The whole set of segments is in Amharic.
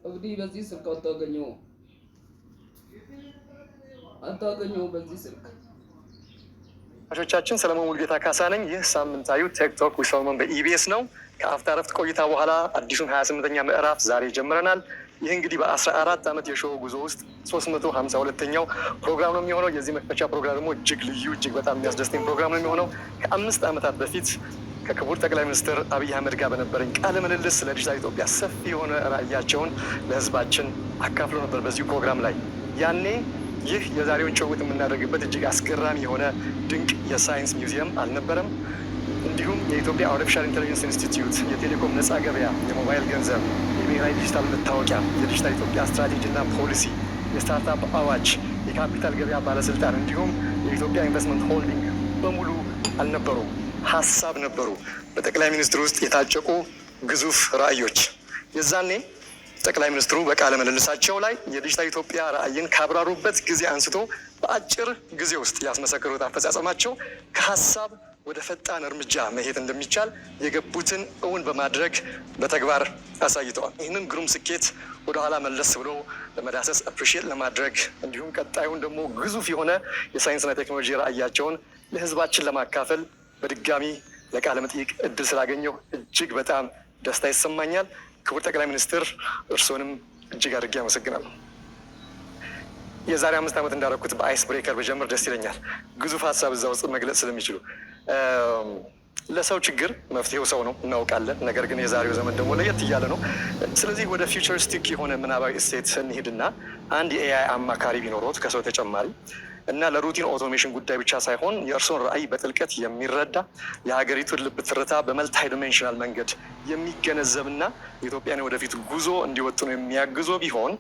እንግዲህ በዚህ ስልክ አታገኘውም፣ አታገኘውም በዚህ ስልክ። ተመልካቾቻችን፣ ሰለሞን ሙሉጌታ ካሳ ነኝ። ይህ ሳምንታዊ Tech Talk with ሰለሞን በኢቢኤስ ነው። ከአፍታ እረፍት ቆይታ በኋላ አዲሱን 28ኛ ምዕራፍ ዛሬ ጀምረናል። ይህ እንግዲህ በ14 ዓመት የ show ጉዞ ውስጥ 352ኛው ፕሮግራም ነው የሚሆነው። የዚህ መክፈቻ ፕሮግራም ደግሞ እጅግ ልዩ፣ እጅግ በጣም የሚያስደስተኝ ፕሮግራም ነው የሚሆነው። ከ5 ዓመታት በፊት ከክቡር ጠቅላይ ሚኒስትር አብይ አህመድ ጋር በነበረኝ ቃለ ምልልስ ስለ ዲጂታል ኢትዮጵያ ሰፊ የሆነ ራዕያቸውን ለህዝባችን አካፍሎ ነበር በዚሁ ፕሮግራም ላይ። ያኔ ይህ የዛሬውን ጭውውት የምናደርግበት እጅግ አስገራሚ የሆነ ድንቅ የሳይንስ ሚውዚየም አልነበረም። እንዲሁም የኢትዮጵያ Artificial Intelligence Institute፣ የቴሌኮም ነፃ ገበያ፣ የሞባይል ገንዘብ፣ የብሔራዊ ዲጂታል መታወቂያ፣ የዲጂታል ኢትዮጵያ ስትራቴጂ እና ፖሊሲ፣ የ startup አዋጅ፣ የካፒታል ገበያ ባለስልጣን እንዲሁም የኢትዮጵያ ኢንቨስትመንት ሆልዲንግ በሙሉ አልነበሩም፣ ሀሳብ ነበሩ። በጠቅላይ ሚኒስትሩ ውስጥ የታጨቁ ግዙፍ ራዕዮች። የዛኔ ጠቅላይ ሚኒስትሩ በቃለ ምልልሳቸው ላይ የዲጂታል ኢትዮጵያ ራዕይን ካብራሩበት ጊዜ አንስቶ በአጭር ጊዜ ውስጥ ያስመሰከሩት አፈጻጸማቸው ከሀሳብ ወደ ፈጣን እርምጃ መሄድ እንደሚቻል የገቡትን እውን በማድረግ በተግባር አሳይተዋል። ይህንን ግሩም ስኬት ወደኋላ መለስ ብሎ ለመዳሰስ፣ appreciate ለማድረግ፣ እንዲሁም ቀጣዩን ደግሞ ግዙፍ የሆነ የሳይንስና ቴክኖሎጂ ራዕያቸውን ለህዝባችን ለማካፈል በድጋሚ ለቃለ መጠይቅ እድል ስላገኘሁ እጅግ በጣም ደስታ ይሰማኛል። ክቡር ጠቅላይ ሚኒስትር፣ እርስዎንም እጅግ አድርጌ አመሰግናለሁ። የዛሬ 5 ዓመት እንዳደረኩት በ ice breaker ብጀምር ደስ ይለኛል። ግዙፍ ሀሳብ እዛ ውስጥ መግለጽ ስለሚችሉ። ለሰው ችግር መፍትሄው ሰው ነው እናውቃለን። ነገር ግን የዛሬው ዘመን ደግሞ ለየት እያለ ነው። ስለዚህ ወደ futuristic የሆነ ምናባዊ state ስንሄድና አንድ የ AI አማካሪ ቢኖሮት ከሰው ተጨማሪ እና ለ routine automation ጉዳይ ብቻ ሳይሆን የእርስዎን ራዕይ በጥልቀት የሚረዳ፣ የሀገሪቱን ልብ ትርታ በ multidimensional መንገድ የሚገነዘብና የኢትዮጵያን ወደፊት ጉዞ እንዲወጥኑ የሚያግዞ ቢሆን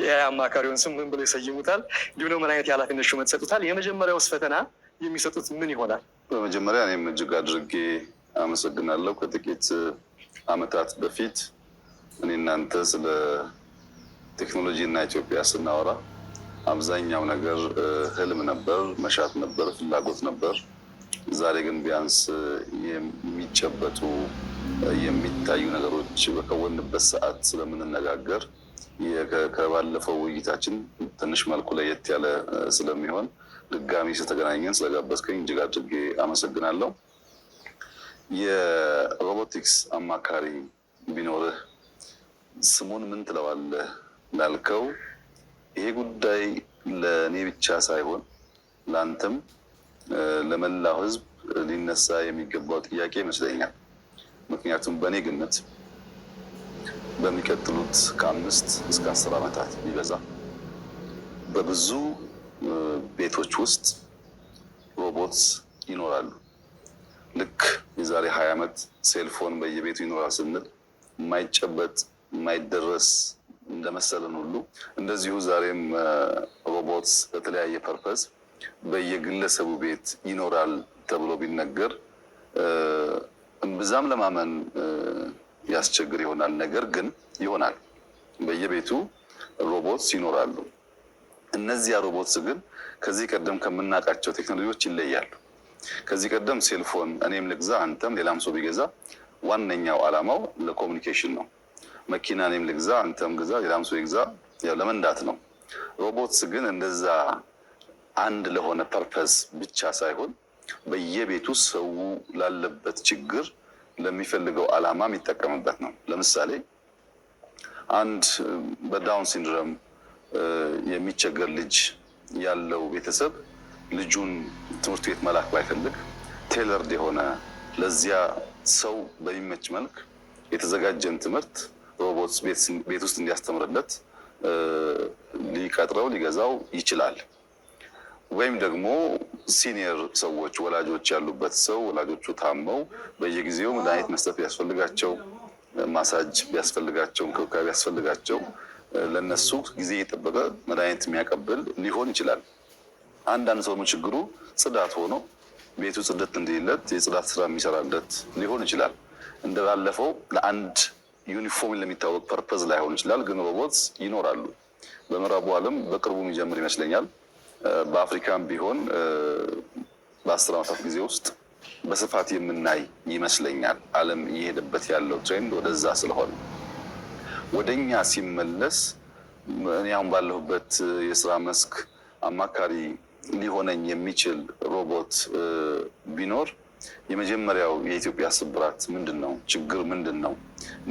የ AI አማካሪውን ስም ምን ብሎ ይሰይሙታል? እንዲሁም ደግሞ ምን አይነት የኃላፊነት ሹመት ይሰጡታል? የመጀመሪያውስ ፈተና የሚሰጡት ምን ይሆናል? በመጀመሪያ እኔም እጅግ አድርጌ አመሰግናለሁ። ከጥቂት ዓመታት በፊት እኔ እናንተ ስለ ቴክኖሎጂ እና ኢትዮጵያ ስናወራ አብዛኛው ነገር ህልም ነበር፣ መሻት ነበር፣ ፍላጎት ነበር። ዛሬ ግን ቢያንስ የሚጨበጡ፣ የሚታዩ ነገሮች በከወንበት ሰዓት ስለምንነጋገር ከባለፈው ውይይታችን ትንሽ መልኩ ለየት ያለ ስለሚሆን ድጋሚ ስለተገናኘን፣ ስለጋበዝከኝ እጅግ አድርጌ አመሰግናለሁ። የሮቦቲክስ አማካሪ ቢኖርህ ስሙን ምን ትለዋለህ ላልከው፣ ይሄ ጉዳይ ለእኔ ብቻ ሳይሆን ለአንተም ለመላው ሕዝብ ሊነሳ የሚገባው ጥያቄ ይመስለኛል። ምክንያቱም በእኔ ግምት በሚቀጥሉት ከ5 እስከ 10 ዓመታት ቢበዛ በብዙ ቤቶች ውስጥ robots ይኖራሉ። ልክ የዛሬ 20 ዓመት cell phone በየቤቱ ይኖራል ስንል የማይጨበጥ፣ የማይደረስ እንደመሰለን ሁሉ እንደዚሁ ዛሬም robots በተለያየ purpose በየግለሰቡ ቤት ይኖራል ተብሎ ቢነገር እምብዛም ለማመን ያስቸግር ይሆናል። ነገር ግን ይሆናል። በየቤቱ robots ይኖራሉ። እነዚያ robots ግን ከዚህ ቀደም ከምናውቃቸው ቴክኖሎጂዎች ይለያሉ። ከዚህ ቀደም cell phone እኔም ልግዛ አንተም ሌላም ሰው ቢገዛ ዋነኛው ዓላማው ለ communication ነው። መኪና እኔም ልግዛ አንተም ግዛ ሌላም ሰው ይግዛ ያው ለመንዳት ነው። Robots ግን እንደዛ አንድ ለሆነ purpose ብቻ ሳይሆን በየቤቱ ሰው ላለበት ችግር ለሚፈልገው ዓላማ የሚጠቀምበት ነው። ለምሳሌ አንድ በ Down syndrome የሚቸገር ልጅ ያለው ቤተሰብ ልጁን ትምህርት ቤት መላክ ባይፈልግ tailored የሆነ፣ ለዚያ ሰው በሚመች መልክ የተዘጋጀን ትምህርት ሮቦት ቤት ውስጥ እንዲያስተምርለት ሊቀጥረው፣ ሊገዛው ይችላል። ወይም ደግሞ senior ሰዎች፣ ወላጆች ያሉበት ሰው ወላጆቹ ታመው በየጊዜው መድኃኒት መስጠት ቢያስፈልጋቸው፣ ማሳጅ ቢያስፈልጋቸው፣ እንክብካቤ ቢያስፈልጋቸው ለነሱ ጊዜ እየጠበቀ መድኃኒት የሚያቀብል ሊሆን ይችላል። አንዳንድ ሰው ችግሩ ጽዳት ሆኖ ቤቱ ጽድት እንዲለት የጽዳት ስራ የሚሰራለት ሊሆን ይችላል። እንደባለፈው ለአንድ ዩኒፎርም ለሚታወቅ purpose ላይሆን ይችላል። ግን robots ይኖራሉ። በምዕራቡ ዓለም በቅርቡ የሚጀምር ይመስለኛል። በአፍሪካም ቢሆን በ10 ዓመታት ጊዜ ውስጥ በስፋት የምናይ ይመስለኛል። ዓለም እየሄደበት ያለው trend ወደዛ ስለሆነ ወደኛ ሲመለስ እኔ አሁን ባለሁበት የስራ መስክ አማካሪ ሊሆነኝ የሚችል ሮቦት ቢኖር የመጀመሪያው የኢትዮጵያ ስብራት ምንድን ነው? ችግር ምንድን ነው?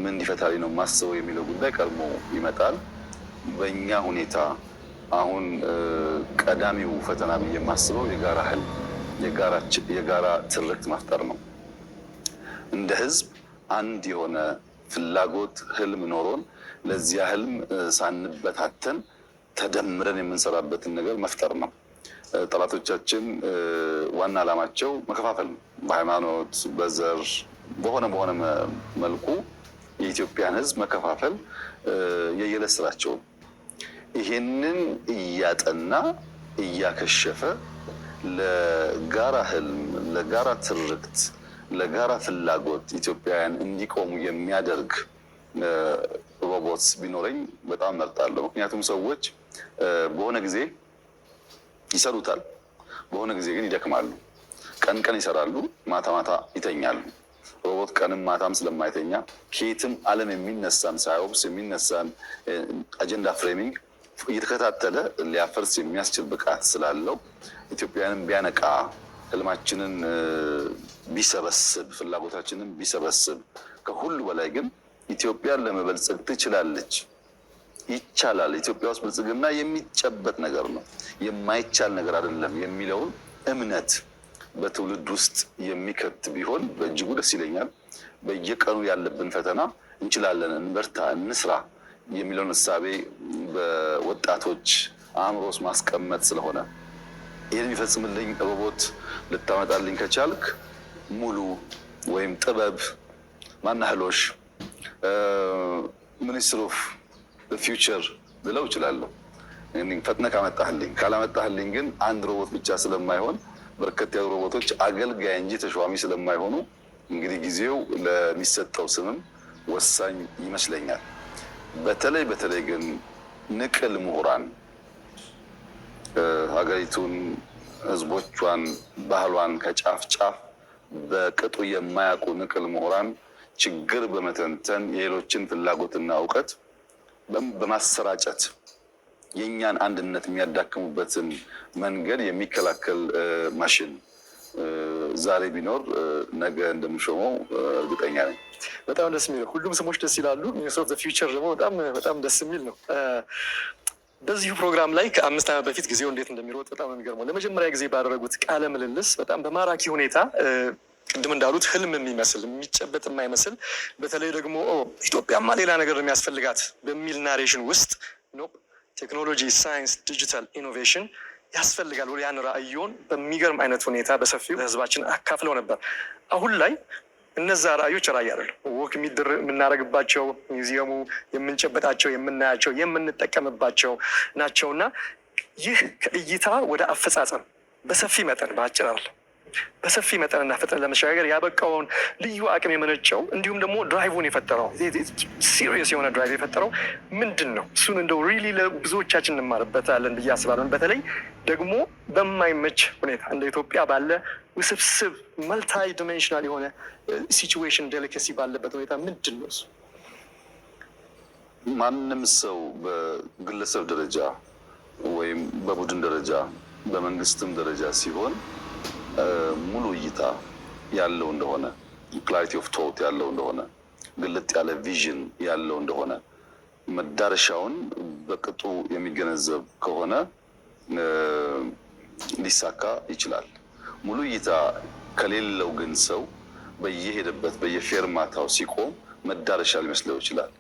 ምን እንዲፈታልኝ ነው ማስበው የሚለው ጉዳይ ቀድሞ ይመጣል። በእኛ ሁኔታ አሁን ቀዳሚው ፈተና ብዬ የማስበው የጋራ ህልም፣ የጋራ ትርክት መፍጠር ነው። እንደ ህዝብ አንድ የሆነ ፍላጎት ህልም ኖሮን ለዚያ ህልም ሳንበታተን ተደምረን የምንሰራበትን ነገር መፍጠር ነው። ጠላቶቻችን ዋና ዓላማቸው መከፋፈል ነው። በሃይማኖት፣ በዘር፣ በሆነ በሆነ መልኩ የኢትዮጵያን ህዝብ መከፋፈል የየዕለት ስራቸው። ይሄንን እያጠና እያከሸፈ ለጋራ ህልም፣ ለጋራ ትርክት፣ ለጋራ ፍላጎት ኢትዮጵያውያን እንዲቆሙ የሚያደርግ ሮቦት ቢኖረኝ በጣም መርጣለሁ። ምክንያቱም ሰዎች በሆነ ጊዜ ይሰሩታል፣ በሆነ ጊዜ ግን ይደክማሉ። ቀን ቀን ይሰራሉ፣ ማታ ማታ ይተኛሉ። ሮቦት ቀንም ማታም ስለማይተኛ ከየትም ዓለም የሚነሳን psyops የሚነሳን agenda framing እየተከታተለ ሊያፈርስ የሚያስችል ብቃት ስላለው ኢትዮጵያውያንን ቢያነቃ፣ ህልማችንን ቢሰበስብ፣ ፍላጎታችንን ቢሰበስብ፣ ከሁሉ በላይ ግን ኢትዮጵያን ለመበልጸግ ትችላለች፣ ይቻላል፣ ኢትዮጵያ ውስጥ ብልጽግና የሚጨበጥ ነገር ነው፣ የማይቻል ነገር አይደለም የሚለውን እምነት በትውልድ ውስጥ የሚከት ቢሆን በእጅጉ ደስ ይለኛል። በየቀኑ ያለብን ፈተና እንችላለን፣ እንበርታ፣ እንስራ የሚለውን እሳቤ በወጣቶች አእምሮ ውስጥ ማስቀመጥ ስለሆነ ይህን የሚፈጽምልኝ ሮቦት ልታመጣልኝ ከቻልክ ሙሉ ወይም ጥበብ ማናህሎሽ Minister of Future ልለው እችላለሁ። ፈጥነ ካመጣህልኝ። ካላመጣህልኝ ግን አንድ ሮቦት ብቻ ስለማይሆን በርከት ያሉ ሮቦቶች አገልጋይ እንጂ ተሿሚ ስለማይሆኑ እንግዲህ ጊዜው ለሚሰጠው ስምም ወሳኝ ይመስለኛል። በተለይ በተለይ ግን ንቅል ምሁራን ሀገሪቱን፣ ሕዝቦቿን፣ ባህሏን ከጫፍ ጫፍ በቅጡ የማያውቁ ንቅል ምሁራን ችግር በመተንተን የሌሎችን ፍላጎትና እውቀት በማሰራጨት የእኛን አንድነት የሚያዳክሙበትን መንገድ የሚከላከል ማሽን ዛሬ ቢኖር ነገ እንደምሾመው እርግጠኛ ነኝ። በጣም ደስ የሚል፣ ሁሉም ስሞች ደስ ይላሉ። Minister of Future ደግሞ በጣም በጣም ደስ የሚል ነው። በዚሁ ፕሮግራም ላይ ከ5 ዓመት በፊት፣ ጊዜው እንዴት እንደሚሮጥ በጣም የሚገርመው፣ ለመጀመሪያ ጊዜ ባደረጉት ቃለ ምልልስ በጣም በማራኪ ሁኔታ ቅድም እንዳሉት ህልም የሚመስል፣ የሚጨበጥ የማይመስል፣ በተለይ ደግሞ ኢትዮጵያማ ሌላ ነገር የሚያስፈልጋት በሚል narration ውስጥ no፣ ቴክኖሎጂ፣ ሳይንስ፣ digital innovation ያስፈልጋል ብሎ ያን ራዕዮን በሚገርም አይነት ሁኔታ በሰፊው ለህዝባችን አካፍለው ነበር። አሁን ላይ እነዛ ራዕዮች ራዕይ አይደለም። Walk የምናደርግባቸው ሙዚየሙ፣ የምንጨበጣቸው፣ የምናያቸው፣ የምንጠቀምባቸው ናቸው እና ይህ ከእይታ ወደ አፈጻጸም በሰፊ መጠን፣ በአጭር አይደለም፣ በሰፊ መጠንና ፍጥነት ለመሸጋገር ያበቃውን ልዩ አቅም የመነጨው እንዲሁም ደግሞ drive ን የፈጠረው፣ serious የሆነ drive የፈጠረው ምንድን ነው? እሱን እንደው really ብዙዎቻችን እንማርበታለን ብዬ አስባለሁ። በተለይ ደግሞ በማይመች ሁኔታ እንደ ኢትዮጵያ ባለ ውስብስብ multi dimensional የሆነ situation delicacy ባለበት ሁኔታ ምንድን ነው እሱ? ማንም ሰው በግለሰብ ደረጃ ወይም በቡድን ደረጃ በመንግስትም ደረጃ ሲሆን ሙሉ እይታ ያለው እንደሆነ፣ clarity of thought ያለው እንደሆነ፣ ግልጥ ያለ vision ያለው እንደሆነ፣ መዳረሻውን በቅጡ የሚገነዘብ ከሆነ ሊሳካ ይችላል። ሙሉ እይታ ከሌለው ግን ሰው በየሄደበት በየፌርማታው ሲቆም መዳረሻ ሊመስለው ይችላል።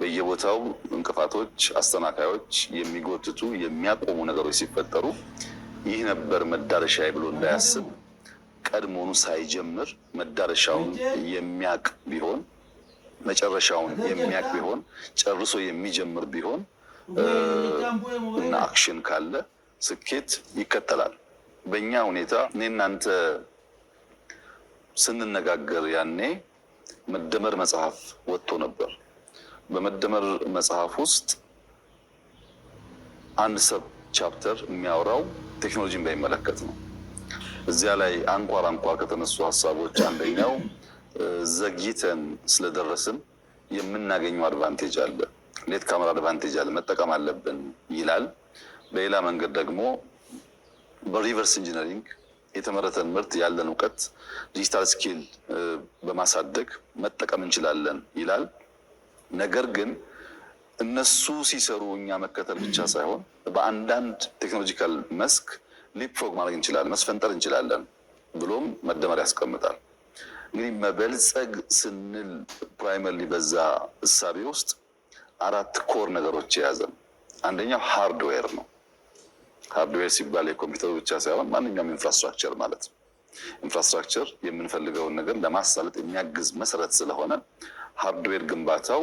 በየቦታው እንቅፋቶች፣ አሰናካዮች፣ የሚጎትቱ የሚያቆሙ ነገሮች ሲፈጠሩ ይህ ነበር መዳረሻ ብሎ እንዳያስብ ቀድሞውኑ ሳይጀምር መዳረሻውን የሚያቅ ቢሆን፣ መጨረሻውን የሚያቅ ቢሆን፣ ጨርሶ የሚጀምር ቢሆን እና action ካለ ስኬት ይከተላል። በእኛ ሁኔታ እኔ እናንተ ስንነጋገር ያኔ መደመር መጽሐፍ ወጥቶ ነበር። በመደመር መጽሐፍ ውስጥ አንድ sub chapter የሚያወራው ቴክኖሎጂን በሚመለከት ነው። እዚያ ላይ አንኳር አንኳር ከተነሱ ሀሳቦች አንደኛው ዘግይተን ስለደረስን የምናገኘው advantage አለ፣ late comer advantage አለ፣ መጠቀም አለብን ይላል። በሌላ መንገድ ደግሞ በ reverse engineering የተመረተን ምርት ያለን እውቀት digital skill በማሳደግ መጠቀም እንችላለን ይላል። ነገር ግን እነሱ ሲሰሩ እኛ መከተል ብቻ ሳይሆን በአንዳንድ technological መስክ leapfrog ማድረግ እንችላለን፣ መስፈንጠር እንችላለን ብሎም መደመር ያስቀምጣል። እንግዲህ መበልጸግ ስንል primarily በዛ እሳቤ ውስጥ አራት core ነገሮች የያዘ ነው። አንደኛው hardware ነው። Hardware ሲባል የኮምፒውተሩ ብቻ ሳይሆን ማንኛውም infrastructure ማለት ነው። Infrastructure የምንፈልገውን ነገር ለማሳለጥ የሚያግዝ መሰረት ስለሆነ hardware ግንባታው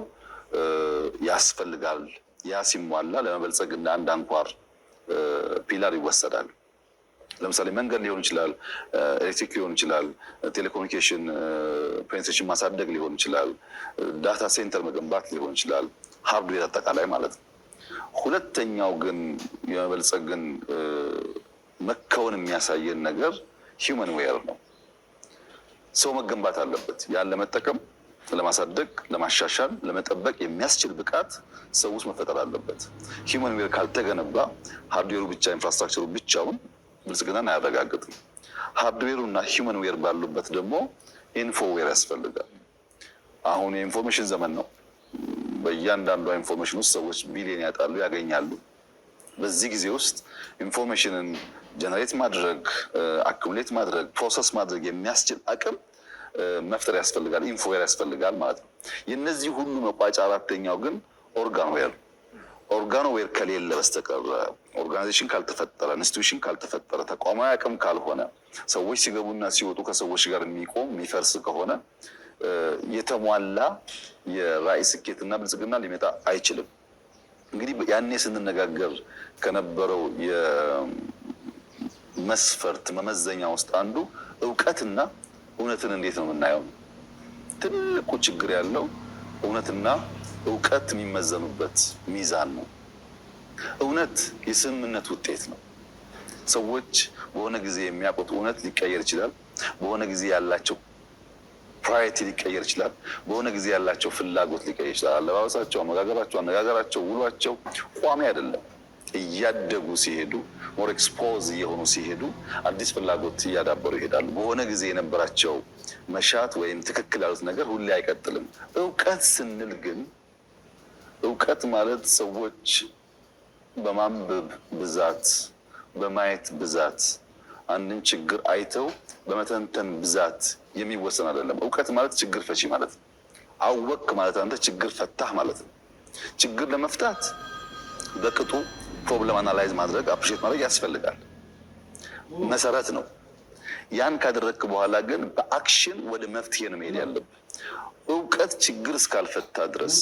ያስፈልጋል። ያ ሲሟላ ለመበልጸግ እንደ አንድ አንኳር pillar ይወሰዳል። ለምሳሌ መንገድ ሊሆን ይችላል፣ ኤሌክትሪክ ሊሆን ይችላል፣ ቴሌኮሙኒኬሽን penetration ማሳደግ ሊሆን ይችላል፣ data center መገንባት ሊሆን ይችላል። Hardware አጠቃላይ ማለት ነው። ሁለተኛው ግን የመበልጸግን መከወን የሚያሳየን ነገር humanware ነው። ሰው መገንባት አለበት። ያን ለመጠቀም፣ ለማሳደግ፣ ለማሻሻል፣ ለመጠበቅ የሚያስችል ብቃት ሰው ውስጥ መፈጠር አለበት። Humanware ካልተገነባ hardware ኡ ብቻ infrastructure ኡ ብቻውን ብልጽግናን አያረጋግጥም። Hardware ኡ እና humanware ባሉበት ደግሞ infoware ያስፈልጋል። አሁን የ information ዘመን ነው። በእያንዳንዷ information ውስጥ ሰዎች ቢሊዮን ያጣሉ፣ ያገኛሉ። በዚህ ጊዜ ውስጥ information ን generate ማድረግ፣ accumulate ማድረግ፣ process ማድረግ የሚያስችል አቅም መፍጠር ያስፈልጋል። Infoware ያስፈልጋል ማለት ነው። የእነዚህ ሁሉ መቋጫ አራተኛው ግን organware። Organware ከሌለ በስተቀር፣ organization ካልተፈጠረ፣ institution ካልተፈጠረ፣ ተቋማዊ አቅም ካልሆነ፣ ሰዎች ሲገቡና ሲወጡ ከሰዎች ጋር የሚቆም የሚፈርስ ከሆነ የተሟላ የራዕይ ስኬትና ብልጽግና ሊመጣ አይችልም። እንግዲህ ያኔ ስንነጋገር ከነበረው የመስፈርት መመዘኛ ውስጥ አንዱ እውቀትና እውነትን እንዴት ነው የምናየው? ትልቁ ችግር ያለው እውነትና እውቀት የሚመዘኑበት ሚዛን ነው። እውነት የስምምነት ውጤት ነው። ሰዎች በሆነ ጊዜ የሚያውቁት እውነት ሊቀየር ይችላል። በሆነ ጊዜ ያላቸው priority ሊቀየር ይችላል። በሆነ ጊዜ ያላቸው ፍላጎት ሊቀየር ይችላል። አለባበሳቸው፣ አመጋገባቸው፣ አነጋገራቸው፣ ውሏቸው ቋሚ አይደለም። እያደጉ ሲሄዱ፣ more expose እየሆኑ ሲሄዱ አዲስ ፍላጎት እያዳበሩ ይሄዳሉ። በሆነ ጊዜ የነበራቸው መሻት ወይም ትክክል ያሉት ነገር ሁሌ አይቀጥልም። እውቀት ስንል ግን እውቀት ማለት ሰዎች በማንበብ ብዛት፣ በማየት ብዛት፣ አንድን ችግር አይተው በመተንተን ብዛት የሚወሰን አይደለም። እውቀት ማለት ችግር ፈቺ ማለት ነው። አወቅክ ማለት አንተ ችግር ፈታህ ማለት ነው። ችግር ለመፍታት በቅጡ problem analyze ማድረግ፣ appreciate ማድረግ ያስፈልጋል። መሰረት ነው። ያን ካደረግክ በኋላ ግን በ action ወደ መፍትሄ ነው መሄድ ያለብህ። እውቀት ችግር እስካልፈታ ድረስ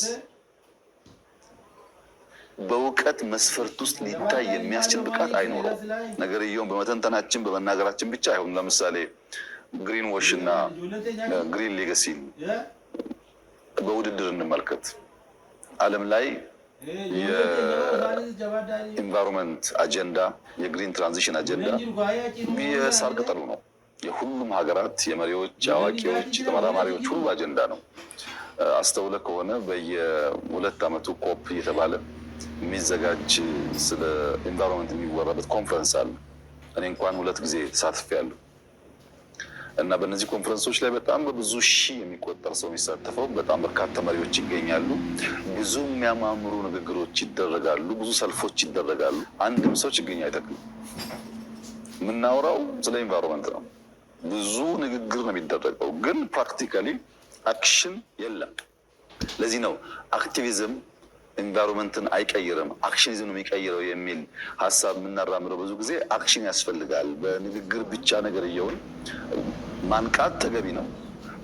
በእውቀት መስፈርት ውስጥ ሊታይ የሚያስችል ብቃት አይኖረውም። ነገርየውን በመተንተናችን በመናገራችን ብቻ አይሆንም። ለምሳሌ green wash እና green legacy ን በውድድር እንመልከት። ዓለም ላይ የ environment አጀንዳ፣ የ green transition አጀንዳ የሳር ቅጠሉ ነው። የሁሉም ሀገራት የመሪዎች፣ የአዋቂዎች፣ የተመራማሪዎች ሁሉ አጀንዳ ነው። አስተውለህ ከሆነ በየ2 ዓመቱ COP እየተባለ የሚዘጋጅ ስለ environment የሚወራበት ኮንፈረንስ አለ። እኔ እንኳን ሁለት ጊዜ ተሳትፌያለሁ። እና በእነዚህ ኮንፈረንሶች ላይ በጣም በብዙ ሺህ የሚቆጠር ሰው የሚሳተፈው፣ በጣም በርካታ መሪዎች ይገኛሉ። ብዙ የሚያማምሩ ንግግሮች ይደረጋሉ። ብዙ ሰልፎች ይደረጋሉ። አንድም ሰው ችግኝ አይተክልም። የምናወራው ስለ environment ነው። ብዙ ንግግር ነው የሚደረገው፣ ግን practically action የለም። ለዚህ ነው activism environment ን አይቀይርም፣ actionism ነው የሚቀይረው የሚል ሀሳብ የምናራምደው። ብዙ ጊዜ action ያስፈልጋል። በንግግር ብቻ ነገርየውን ማንቃት ተገቢ ነው።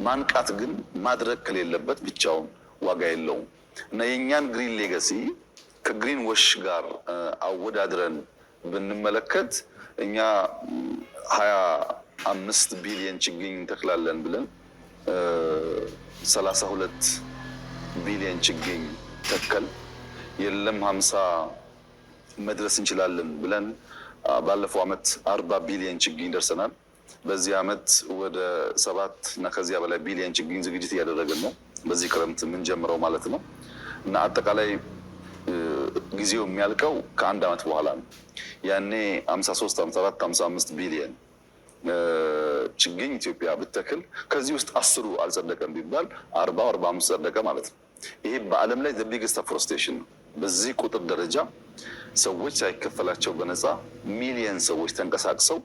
ማንቃት ግን ማድረግ ከሌለበት ብቻውን ዋጋ የለውም። እና የእኛን green legacy ከ green wash ጋር አወዳድረን ብንመለከት፣ እኛ 25 ቢሊየን ችግኝ እንተክላለን ብለን 32 ቢሊየን ችግኝ ተከል፣ የለም 50 መድረስ እንችላለን ብለን ባለፈው ዓመት 40 ቢሊየን ችግኝ ደርሰናል። በዚህ ዓመት ወደ 7 እና ከዚያ በላይ ቢሊየን ችግኝ ዝግጅት እያደረግን ነው። በዚህ ክረምት የምንጀምረው ማለት ነው እና አጠቃላይ ጊዜው የሚያልቀው ከአንድ ዓመት በኋላ ነው። ያኔ 53፣ 54፣ 55 ቢሊየን ችግኝ ኢትዮጵያ ብተክል ከዚህ ውስጥ 10ሩ አልጸደቀም ቢባል 40፣ 45 ጸደቀ ማለት ነው። ይሄ በዓለም ላይ the biggest afforestation ነው። በዚህ ቁጥር ደረጃ ሰዎች ሳይከፈላቸው በነፃ ሚሊየን ሰዎች ተንቀሳቅሰው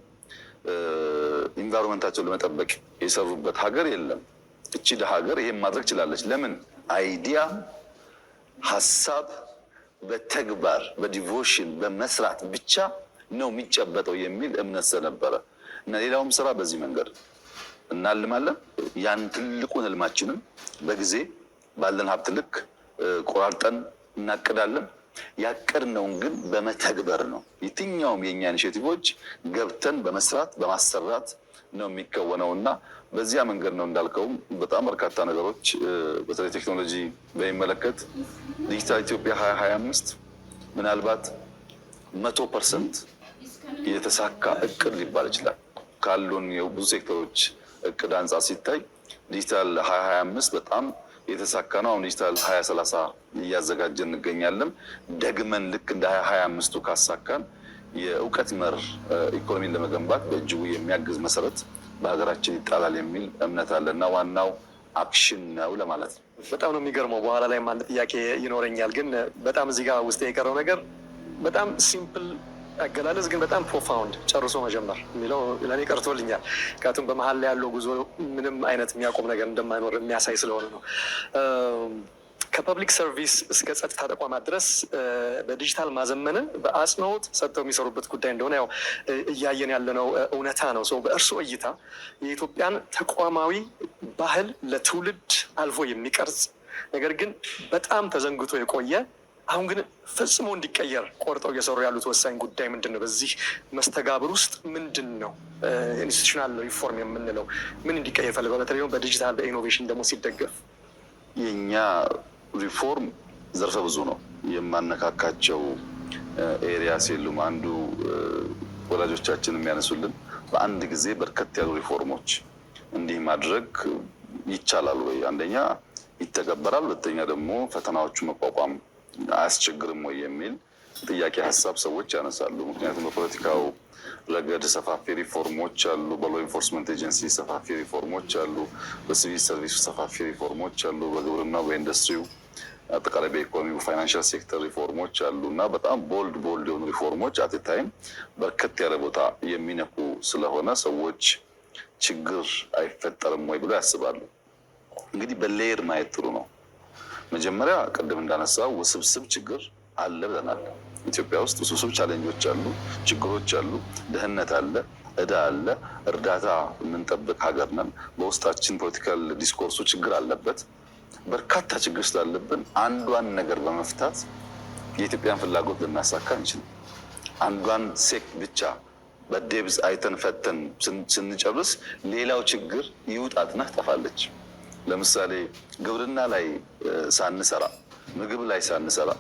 environment ኣቸውን ለመጠበቅ የሰሩበት ሀገር የለም። እቺ ደሃ ሀገር ይሄን ማድረግ ችላለች። ለምን? Idea፣ ሀሳብ በተግባር በ devotion በመስራት ብቻ ነው የሚጨበጠው የሚል እምነት ስለነበረ እና ሌላውም ስራ በዚህ መንገድ እናልማለን። ያን ትልቁን ህልማችንን በጊዜ ባለን ሀብት ልክ ቆራርጠን እናቅዳለን። ያቀድነውን ግን በመተግበር ነው። የትኛውም የእኛ initiative ኦች ገብተን በመስራት በማሰራት ነው የሚከወነው እና በዚያ መንገድ ነው። እንዳልከውም በጣም በርካታ ነገሮች በተለይ ቴክኖሎጂ በሚመለከት ዲጂታል ኢትዮጵያ 2025 ምናልባት 100% የተሳካ እቅድ ሊባል ይችላል። ካሉን የብዙ ሴክተሮች እቅድ አንጻር ሲታይ ዲጂታል 2025 በጣም የተሳካ ነው። አሁን ዲጂታል 2030 እያዘጋጀን እንገኛለን። ደግመን ልክ እንደ 2025ቱ ካሳካን የእውቀት መር ኢኮኖሚን ለመገንባት በእጅጉ የሚያግዝ መሰረት በሀገራችን ይጣላል የሚል እምነት አለ እና ዋናው action ነው ለማለት ነው። በጣም ነው የሚገርመው። በኋላ ላይም አንድ ጥያቄ ይኖረኛል፣ ግን በጣም እዚህ ጋር ውስጥ የቀረው ነገር በጣም simple አገላለጽ ግን በጣም profound፣ ጨርሶ መጀመር የሚለው ለእኔ ቀርቶልኛል። ምክንያቱም በመሀል ላይ ያለው ጉዞ ምንም አይነት የሚያቆም ነገር እንደማይኖር የሚያሳይ ስለሆነ ነው። ከ public service እስከ ጸጥታ ተቋማት ድረስ በዲጂታል ማዘመንን በአጽንኦት ሰጥተው የሚሰሩበት ጉዳይ እንደሆነ ያው እያየን ያለነው እውነታ ነው። በእርስዎ እይታ የኢትዮጵያን ተቋማዊ ባህል ለትውልድ አልፎ የሚቀርጽ፣ ነገር ግን በጣም ተዘንግቶ የቆየ፣ አሁን ግን ፈጽሞ እንዲቀየር ቆርጠው እየሰሩ ያሉት ወሳኝ ጉዳይ ምንድን ነው? በዚህ መስተጋብር ውስጥ ምንድን ነው institutional reform የምንለው? ምን እንዲቀየር ፈልገው? በተለይ በዲጂታል በ innovation ደግሞ ሲደገፍ። የእኛ ሪፎርም ዘርፈ ብዙ ነው። የማነካካቸው areas የሉም። አንዱ ወላጆቻችን የሚያነሱልን በአንድ ጊዜ በርከት ያሉ ሪፎርሞች እንዲህ ማድረግ ይቻላል ወይ? አንደኛ ይተገበራል፣ ሁለተኛ ደግሞ ፈተናዎቹ መቋቋም አያስቸግርም ወይ የሚል ጥያቄ ሀሳብ ሰዎች ያነሳሉ። ምክንያቱም በፖለቲካው ረገድ ሰፋፊ ሪፎርሞች አሉ። በ law enforcement agency ሰፋፊ ሪፎርሞች አሉ። በሲቪል ሰርቪሱ ሰፋፊ ሪፎርሞች አሉ። በግብርናው፣ በኢንዱስትሪው፣ አጠቃላይ በኢኮኖሚ፣ በ financial sector ሪፎርሞች አሉ እና በጣም bold bold የሆኑ ሪፎርሞች at a time በርከት ያለ ቦታ የሚነኩ ስለሆነ ሰዎች ችግር አይፈጠርም ወይ ብሎ ያስባሉ። እንግዲህ በ layer ማየት ጥሩ ነው። መጀመሪያ ቅድም እንዳነሳው ውስብስብ ችግር አለ ብለናል። ኢትዮጵያ ውስጥ ውስብስብ challenge ኦች አሉ፣ ችግሮች አሉ፣ ድህነት አለ፣ እዳ አለ፣ እርዳታ የምንጠብቅ ሀገር ነን። በውስጣችን political discourse ኡ ችግር አለበት። በርካታ ችግር ስላለብን አንዷን ነገር በመፍታት የኢትዮጵያን ፍላጎት ልናሳካ አንችልም። አንዷን ሴክ ብቻ በ depth አይተን ፈተን ስንጨርስ ሌላው ችግር ይውጣትና ትጠፋለች። ለምሳሌ ግብርና ላይ ሳንሰራ፣ ምግብ ላይ ሳንሰራ፣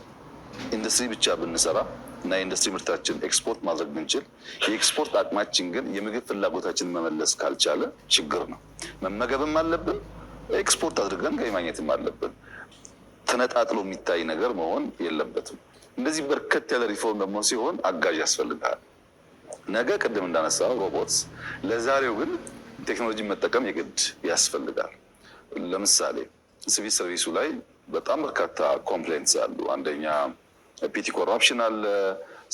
ኢንዱስትሪ ብቻ ብንሰራ እና የኢንዱስትሪ ምርታችን ኤክስፖርት ማድረግ ብንችል የኤክስፖርት አቅማችን ግን የምግብ ፍላጎታችንን መመለስ ካልቻለ ችግር ነው። መመገብም አለብን፣ ኤክስፖርት አድርገን ገቢ ማግኘትም አለብን። ተነጣጥሎ የሚታይ ነገር መሆን የለበትም። እንደዚህ በርከት ያለ ሪፎርም ደግሞ ሲሆን አጋዥ ያስፈልጋል። ነገ ቅድም እንዳነሳው robots፣ ለዛሬው ግን ቴክኖሎጂ መጠቀም የግድ ያስፈልጋል። ለምሳሌ ሲቪል ሰርቪሱ ላይ በጣም በርካታ complaints አሉ። አንደኛ petty corruption አለ፣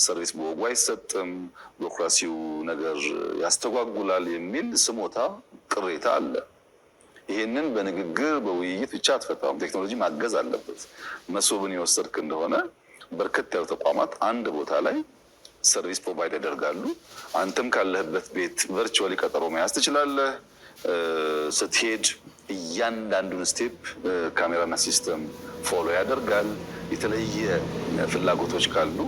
service በወጉ አይሰጥም፣ ቢሮክራሲው ነገር ያስተጓጉላል የሚል ስሞታ፣ ቅሬታ አለ። ይሄንን በንግግር በውይይት ብቻ አትፈታውም። ቴክኖሎጂ ማገዝ አለበት። መሶብን የወሰድክ እንደሆነ በርከት ያሉ ተቋማት አንድ ቦታ ላይ service provide ያደርጋሉ። አንተም ካለህበት ቤት virtually ቀጠሮ መያዝ ትችላለህ። ስትሄድ እያንዳንዱን step ካሜራና system follow ያደርጋል። የተለየ ፍላጎቶች ካሉ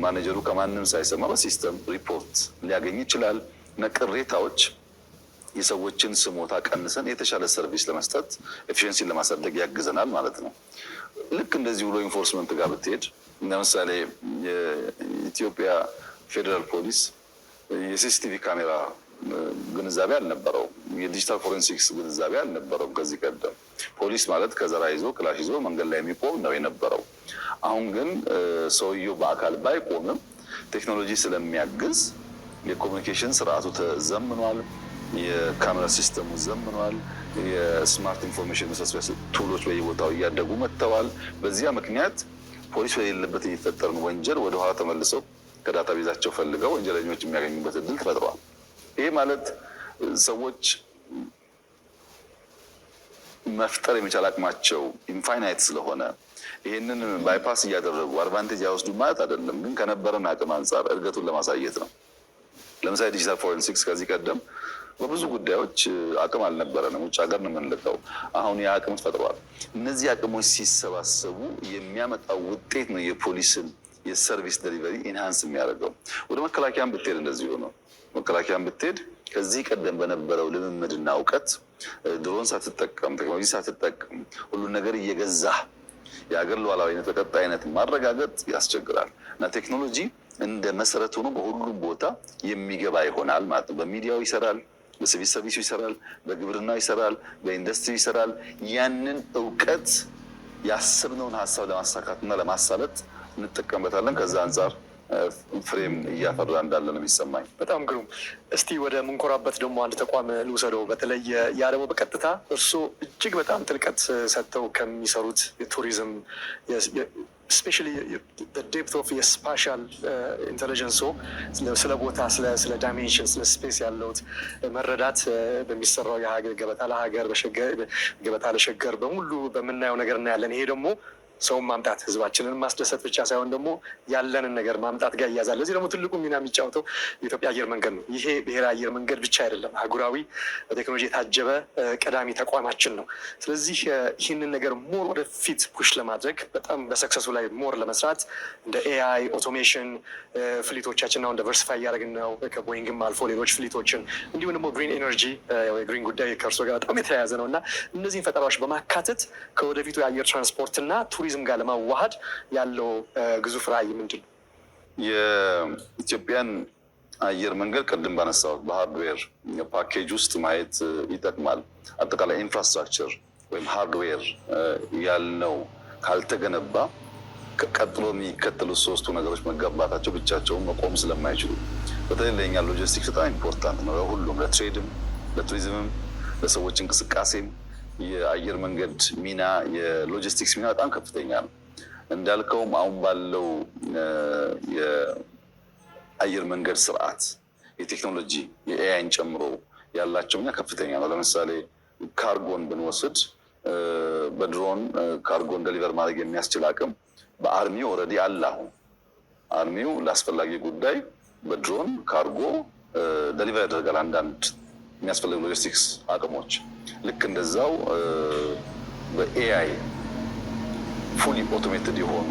ማኔጀሩ ከማንም ሳይሰማ በ system ሪፖርት ሊያገኝ ይችላል። እና ቅሬታዎች የሰዎችን ስሞታ ቀንሰን የተሻለ service ለመስጠት efficiency ን ለማሳደግ ያግዘናል ማለት ነው። ልክ እንደዚህ law enforcement ጋር ብትሄድ ለምሳሌ የኢትዮጵያ ፌዴራል ፖሊስ የ CCTV ካሜራ ግንዛቤ አልነበረውም። የ digital forensics ግንዛቤ አልነበረውም። ከዚህ ቀደም ፖሊስ ማለት ከዘራ ይዞ ክላሽ ይዞ መንገድ ላይ የሚቆም ነው የነበረው። አሁን ግን ሰውየው በአካል ባይቆምም ቴክኖሎጂ ስለሚያግዝ የ communication ስርዓቱ ተዘምኗል። የካሜራ system ኡ ዘምኗል። የ smart information መሰብሰቢያ tool ኦች በየቦታው እያደጉ መጥተዋል። በዚያ ምክንያት ፖሊስ በሌለበት የሚፈጠርን ወንጀል ወደኋላ ተመልሰው ከ database ኣቸው ፈልገው ወንጀለኞች የሚያገኙበት እድል ተፈጥሯል። ይሄ ማለት ሰዎች መፍጠር የመቻል አቅማቸው infinite ስለሆነ ይህንን bypass እያደረጉ advantage ያወስዱ ማለት አይደለም፣ ግን ከነበረን አቅም አንጻር እድገቱን ለማሳየት ነው። ለምሳሌ digital forensics ከዚህ ቀደም በብዙ ጉዳዮች አቅም አልነበረንም። ውጭ ሀገር ነው የምንልከው። አሁን ያ አቅም ተፈጥሯል። እነዚህ አቅሞች ሲሰባሰቡ የሚያመጣው ውጤት ነው የፖሊስን የ service delivery enhance የሚያደርገው። ወደ መከላከያም ብትሄድ እንደዚሁ ነው። መከላከያም ብትሄድ ከዚህ ቀደም በነበረው ልምምድና እውቀት ድሮን ሳትጠቀም ቴክኖሎጂ ሳትጠቀም ሁሉን ነገር እየገዛህ የሀገር ሉዓላዊነት በቀጣይነት ማረጋገጥ ያስቸግራል እና ቴክኖሎጂ እንደ መሰረት ሆኖ በሁሉም ቦታ የሚገባ ይሆናል ማለት ነው። በሚዲያው ይሰራል፣ በሲቪል ሰርቪሱ ይሰራል፣ በግብርናው ይሰራል፣ በኢንዱስትሪ ይሰራል። ያንን እውቀት ያሰብነውን ሀሳብ ለማሳካትና ለማሳለጥ እንጠቀምበታለን። ከዛ አንጻር ፍሬም እያፈራ እንዳለ ነው የሚሰማኝ። በጣም ግሩም። እስቲ ወደ ምንኮራበት ደግሞ አንድ ተቋም ልውሰደው። በተለይ ያ ደግሞ በቀጥታ እርስዎ እጅግ በጣም ጥልቀት ሰጥተው ከሚሰሩት የቱሪዝም especially depth of የ spatial intelligence ስለ ቦታ፣ ስለ dimension፣ ስለ space ያለውት መረዳት በሚሰራው የሀገር ገበታ ለሀገር ገበታ ለሸገር በሙሉ በምናየው ነገር እናያለን። ይሄ ደግሞ ሰውን ማምጣት ህዝባችንን ማስደሰት ብቻ ሳይሆን ደግሞ ያለንን ነገር ማምጣት ጋር እያዛል። ለዚህ ደግሞ ትልቁ ሚና የሚጫወተው የኢትዮጵያ አየር መንገድ ነው። ይሄ ብሔራዊ አየር መንገድ ብቻ አይደለም፣ አህጉራዊ በቴክኖሎጂ የታጀበ ቀዳሚ ተቋማችን ነው። ስለዚህ ይህንን ነገር more ወደፊት push ለማድረግ በጣም በ success ኡ ላይ more ለመስራት እንደ AI automation fleet ኦቻችን አሁን diversify እያደረግን ነው። ከቦይንግም አልፎ ሌሎች fleet ኦችን እንዲሁም ደግሞ green energy የ green ጉዳይ ከእርሶ ጋር በጣም የተያያዘ ነው እና እነዚህን ፈጠራዎች በማካተት ከወደፊቱ የአየር ትራንስፖርትና ቱሪዝም ጋር ለማዋሃድ ያለው ግዙፍ ራዕይ ምንድን ነው? የኢትዮጵያን አየር መንገድ ቅድም ባነሳሁት በ hardware package ውስጥ ማየት ይጠቅማል። አጠቃላይ infrastructure ወይም hardware ያልነው ካልተገነባ ቀጥሎ የሚከተሉት ሶስቱ ነገሮች መገንባታቸው ብቻቸውን መቆም ስለማይችሉ በተለይ ለኛ ሎጂስቲክስ በጣም important ነው። ለሁሉም፣ ለ trade ም፣ ለቱሪዝምም፣ ለሰዎች እንቅስቃሴም የአየር መንገድ ሚና የሎጂስቲክስ ሚና በጣም ከፍተኛ ነው። እንዳልከውም አሁን ባለው የአየር መንገድ ስርዓት የቴክኖሎጂ የ AI ን ጨምሮ ያላቸው ሚና ከፍተኛ ነው። ለምሳሌ ካርጎን ብንወስድ በ drone cargo ን deliver ማድረግ የሚያስችል አቅም በ army ው already አለ። አሁን army ው ለአስፈላጊ ጉዳይ በ drone cargo deliver ያደርጋል። አንዳንድ የሚያስፈልጉ ሎጂስቲክስ አቅሞች ልክ እንደዛው በ AI fully automated የሆኑ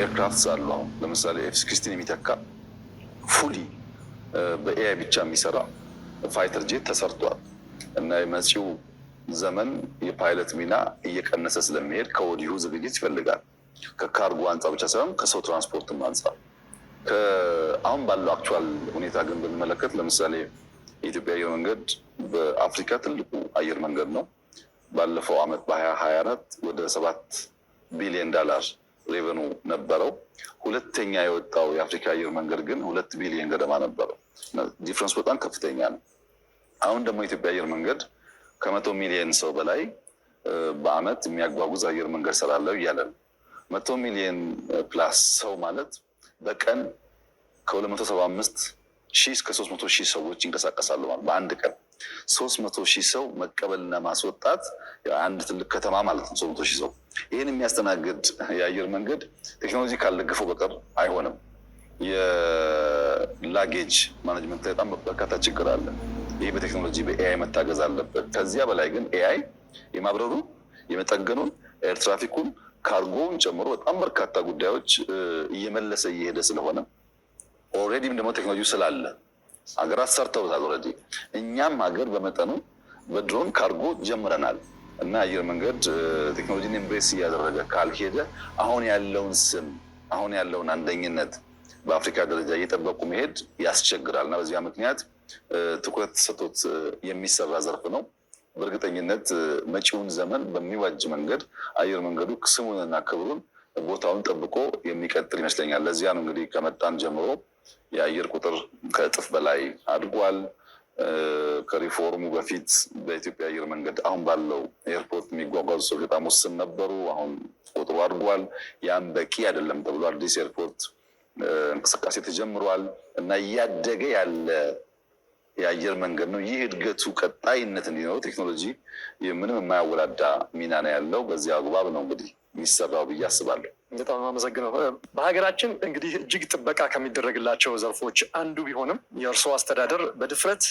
aircrafts አሉ። አሁን ለምሳሌ F-16 የሚተካ fully በ AI ብቻ የሚሰራ fighter jet ተሰርቷል እና የመጪው ዘመን የፓይለት ሚና እየቀነሰ ስለሚሄድ ከወዲሁ ዝግጅት ይፈልጋል። ከካርጎ አንጻር ብቻ ሳይሆን ከሰው ትራንስፖርትም አንጻር። አሁን ባለው actual ሁኔታ ግን ብንመለከት ለምሳሌ የኢትዮጵያ አየር መንገድ በአፍሪካ ትልቁ አየር መንገድ ነው። ባለፈው ዓመት በ2024 ወደ 7 ቢሊዮን ዳላር revenue ነበረው። ሁለተኛ የወጣው የአፍሪካ አየር መንገድ ግን 2 ቢሊዮን ገደማ ነበረው። Difference በጣም ከፍተኛ ነው። አሁን ደግሞ የኢትዮጵያ አየር መንገድ ከ100 ሚሊዮን ሰው በላይ በአመት የሚያጓጉዝ አየር መንገድ ሰራለው እያለ ነው። 100 ሚሊዮን plus ሰው ማለት በቀን ከ275,000 እስከ 300,000 ሰዎች ይንቀሳቀሳሉ ማለት በአንድ ቀን 300,000 ሰው መቀበልና ማስወጣት አንድ ትልቅ ከተማ ማለት ነው። 300,000 ሰው ይህን የሚያስተናግድ የአየር መንገድ ቴክኖሎጂ ካልደገፈው በቀር አይሆንም። የ luggage management ላይ በጣም በርካታ ችግር አለ። ይህ በቴክኖሎጂ በ AI መታገዝ አለበት። ከዚያ በላይ ግን AI የማብረሩን፣ የመጠገኑን፣ air traffic ኡን፣ cargo ውን ጨምሮ በጣም በርካታ ጉዳዮች እየመለሰ እየሄደ ስለሆነ already ም ደግሞ ቴክኖሎጂ ስላለ ሀገራት ሰርተውታል። Already እኛም ሀገር በመጠኑ በ drone cargo ጀምረናል እና አየር መንገድ ቴክኖሎጂን embrace እያደረገ ካልሄደ አሁን ያለውን ስም አሁን ያለውን አንደኝነት በአፍሪካ ደረጃ እየጠበቁ መሄድ ያስቸግራል እና በዚያ ምክንያት ትኩረት ተሰጥቶት የሚሰራ ዘርፍ ነው። በእርግጠኝነት መጪውን ዘመን በሚዋጅ መንገድ አየር መንገዱ ስሙንና ክብሩን ቦታውን ጠብቆ የሚቀጥል ይመስለኛል። ለዚያ ነው እንግዲህ ከመጣን ጀምሮ የአየር ቁጥር ከእጥፍ በላይ አድጓል። ከሪፎርሙ በፊት በኢትዮጵያ አየር መንገድ አሁን ባለው ኤርፖርት የሚጓጓዙ ሰዎች በጣም ውስን ነበሩ። አሁን ቁጥሩ አድጓል። ያም በቂ አይደለም ተብሎ አዲስ ኤርፖርት እንቅስቃሴ ተጀምሯል እና እያደገ ያለ የአየር መንገድ ነው። ይህ እድገቱ ቀጣይነት እንዲኖረው ቴክኖሎጂ ምንም የማያወላዳ ሚና ነው ያለው። በዚህ አግባብ ነው እንግዲህ የሚሰራው ብዬ አስባለሁ። በጣም አመሰግነው። በሀገራችን እንግዲህ እጅግ ጥበቃ ከሚደረግላቸው ዘርፎች አንዱ ቢሆንም የእርስዎ አስተዳደር በድፍረት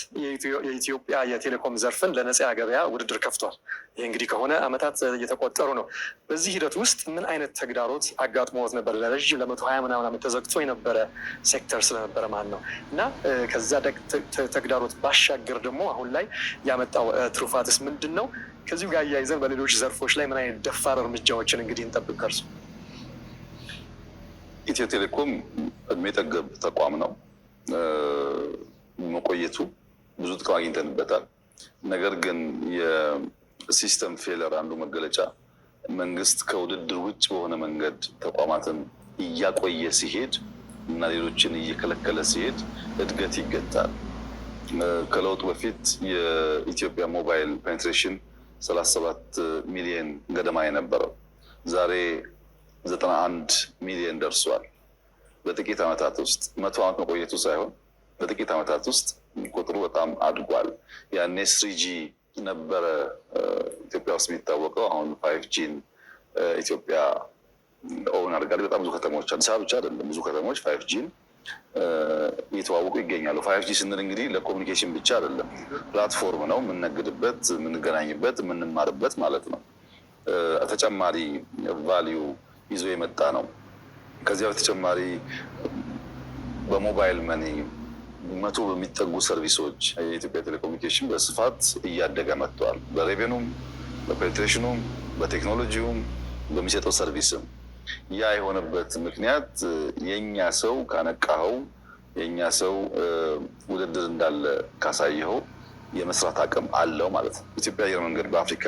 የኢትዮጵያ የቴሌኮም ዘርፍን ለነጻ ገበያ ውድድር ከፍቷል። ይህ እንግዲህ ከሆነ ዓመታት እየተቆጠሩ ነው። በዚህ ሂደት ውስጥ ምን አይነት ተግዳሮት አጋጥሞት ነበር? ለረዥም ለ120 ምናምን ዓመት ተዘግቶ የነበረ ሴክተር ስለነበረ ማለት ነው እና ከዛ ተግዳሮት ባሻገር ደግሞ አሁን ላይ ያመጣው ትሩፋትስ ምንድን ነው? ከዚሁ ጋር አያይዘን በሌሎች ዘርፎች ላይ ምን አይነት ደፋር እርምጃዎችን እንግዲህ እንጠብቅ ከእርሱ? ኢትዮ ቴሌኮም እድሜ ጠገብ ተቋም ነው። መቆየቱ ብዙ ጥቅም አግኝተንበታል። ነገር ግን የ system failure አንዱ መገለጫ መንግስት ከውድድር ውጭ በሆነ መንገድ ተቋማትን እያቆየ ሲሄድ እና ሌሎችን እየከለከለ ሲሄድ እድገት ይገታል። ከለውጡ በፊት የኢትዮጵያ mobile penetration 37 ሚሊዮን ገደማ የነበረው ዛሬ 91 ሚሊዮን ደርሷል። በጥቂት ዓመታት ውስጥ 100 ዓመት መቆየቱ ሳይሆን በጥቂት ዓመታት ውስጥ ቁጥሩ በጣም አድጓል። ያኔ 3G ነበረ ኢትዮጵያ ውስጥ የሚታወቀው። አሁን 5G ን ኢትዮጵያ own አድርጋለች። በጣም ብዙ ከተሞች፣ አዲስ አበባ ብቻ አይደለም፣ ብዙ ከተሞች 5G ን እየተዋወቁ ይገኛሉ። 5G ስንል እንግዲህ ለ communication ብቻ አይደለም፣ platform ነው። የምንነግድበት፣ የምንገናኝበት፣ የምንማርበት ማለት ነው። ተጨማሪ value ይዞ የመጣ ነው። ከዚያ በተጨማሪ በ mobile money 100 በሚጠጉ service ኦች የኢትዮጵያ ቴሌኮሙኒኬሽን በስፋት እያደገ መጥቷል። በሬቬኑም፣ በፔኔትሬሽኑም፣ በቴክኖሎጂውም፣ በሚሰጠው service ም። ያ የሆነበት ምክንያት የኛ ሰው ካነቃኸው፣ የኛ ሰው ውድድር እንዳለ ካሳየኸው የመስራት አቅም አለው ማለት ነው። ኢትዮጵያ አየር መንገድ በአፍሪካ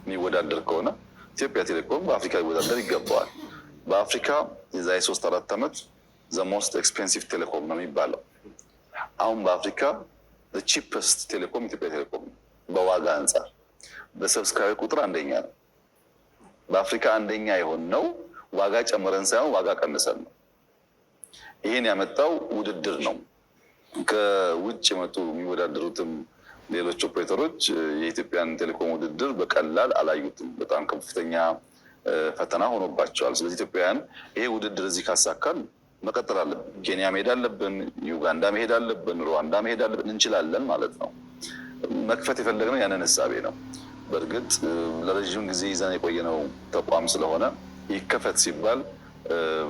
የሚወዳደር ከሆነ ኢትዮጵያ ቴሌኮም በአፍሪካ ሊወዳደር ይገባዋል። በአፍሪካ የዛሬ 3-4 ዓመት the most expensive telecom ነው የሚባለው። አሁን በአፍሪካ cheapest telecom ኢትዮጵያ ቴሌኮም ነው። በዋጋ አንጻር በ subscriber ቁጥር አንደኛ ነው። በአፍሪካ አንደኛ የሆነው ዋጋ ጨምረን ሳይሆን ዋጋ ቀንሰን ነው። ይህን ያመጣው ውድድር ነው። ከውጭ የመጡ የሚወዳደሩትም ሌሎች ኦፕሬተሮች የኢትዮጵያን ቴሌኮም ውድድር በቀላል አላዩትም። በጣም ከፍተኛ ፈተና ሆኖባቸዋል። ስለዚህ ኢትዮጵያውያን ይሄ ውድድር እዚህ ካሳካን መቀጠል አለብን። ኬንያ መሄድ አለብን፣ ዩጋንዳ መሄድ አለብን፣ ሩዋንዳ መሄድ አለብን። እንችላለን ማለት ነው። መክፈት የፈለግነው ያንን እሳቤ ነው። በእርግጥ ለረዥም ጊዜ ይዘን የቆየነው ተቋም ስለሆነ ይከፈት ሲባል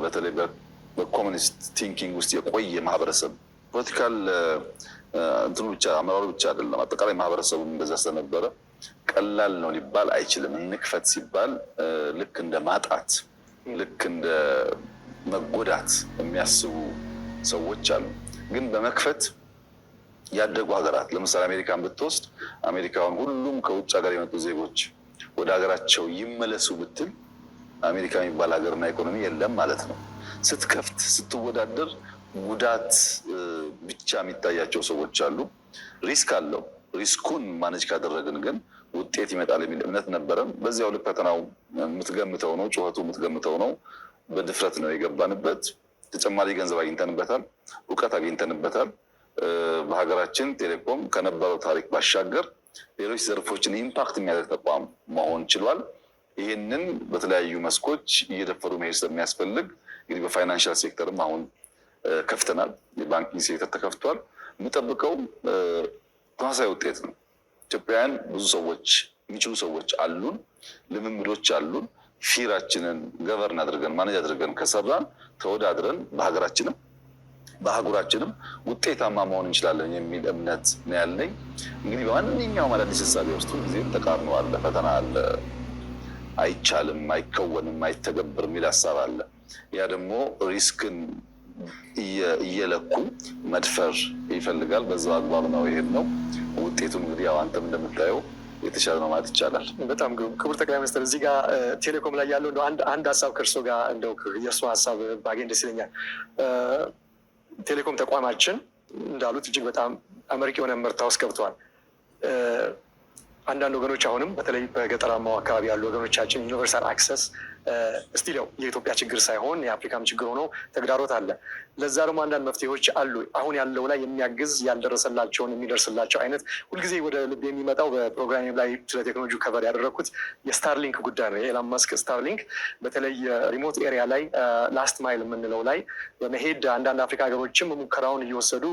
በተለይ በ communist thinking ውስጥ የቆየ ማህበረሰብ political እንትኑ ብቻ አመራሩ ብቻ አይደለም፣ አጠቃላይ ማህበረሰቡ እንደዛ ስለነበረ ቀላል ነው ሊባል አይችልም። እንክፈት ሲባል ልክ እንደ ማጣት፣ ልክ እንደ መጎዳት የሚያስቡ ሰዎች አሉ። ግን በመክፈት ያደጉ ሀገራት ለምሳሌ አሜሪካን ብትወስድ አሜሪካውን ሁሉም ከውጭ ሀገር የመጡ ዜጎች ወደ ሀገራቸው ይመለሱ ብትል አሜሪካ የሚባል ሀገርና ኢኮኖሚ የለም ማለት ነው። ስትከፍት ስትወዳደር ጉዳት ብቻ የሚታያቸው ሰዎች አሉ። risk አለው። risk ኡን manage ካደረግን ግን ውጤት ይመጣል የሚል እምነት ነበረን። በዚያው ልክ ፈተናው የምትገምተው ነው፣ ጩኸቱ የምትገምተው ነው። በድፍረት ነው የገባንበት። ተጨማሪ ገንዘብ አግኝተንበታል፣ እውቀት አግኝተንበታል። በሀገራችን ቴሌኮም ከነበረው ታሪክ ባሻገር ሌሎች ዘርፎችን impact የሚያደርግ ተቋም መሆን ችሏል። ይህንን በተለያዩ መስኮች እየደፈሩ መሄድ ስለሚያስፈልግ እንግዲህ በ financial sector ም አሁን ከፍተናል። የ banking sector ተከፍቷል። የምጠብቀው ተመሳሳይ ውጤት ነው። ኢትዮጵያውያን ብዙ ሰዎች የሚችሉ ሰዎች አሉን፣ ልምምዶች አሉን። fear ኣችንን govern አድርገን manage አድርገን ከሰራን ተወዳድረን በሀገራችንም በአህጉራችንም ውጤታማ መሆን እንችላለን የሚል እምነት ነው ያለኝ። እንግዲህ በማንኛውም አዳዲስ እሳቤ ውስጥ ሁልጊዜም ተቃርኖ አለ፣ ፈተና አለ፣ አይቻልም፣ አይከወንም፣ አይተገብርም የሚል ሀሳብ አለ። ያ ደግሞ risk ን እየለኩ መድፈር ይፈልጋል። በዛው አግባብ ነው የሄድነው። ውጤቱም እንግዲህ ያው አንተም እንደምታየው የተሻለ ነው ማለት ይቻላል። በጣም ግሩም። ክቡር ጠቅላይ ሚኒስትር፣ እዚህ ጋር ቴሌኮም ላይ ያለው እንደው አንድ ሀሳብ ከእርሶ ጋር እንደው የእርሶ ሀሳብ ባገኝ ደስ ይለኛል። ቴሌኮም ተቋማችን እንዳሉት እጅግ በጣም አመርቂ የሆነ ምርታ ውስጥ ገብተዋል። አንዳንድ ወገኖች አሁንም በተለይ በገጠራማው አካባቢ ያሉ ወገኖቻችን universal access still ያው የኢትዮጵያ ችግር ሳይሆን የአፍሪካም ችግር ሆኖ ተግዳሮት አለ። ለዛ ደግሞ አንዳንድ መፍትሄዎች አሉ። አሁን ያለው ላይ የሚያግዝ፣ ያልደረሰላቸውን የሚደርስላቸው አይነት፣ ሁልጊዜ ወደ ልብ የሚመጣው በፕሮግራም ላይ ስለ ቴክኖሎጂ cover ያደረግኩት የስታርሊንክ ጉዳይ ነው። የኤላን መስክ ስታርሊንክ በተለይ remote area ላይ፣ last mile የምንለው ላይ በመሄድ አንዳንድ አፍሪካ ሀገሮችም ሙከራውን እየወሰዱ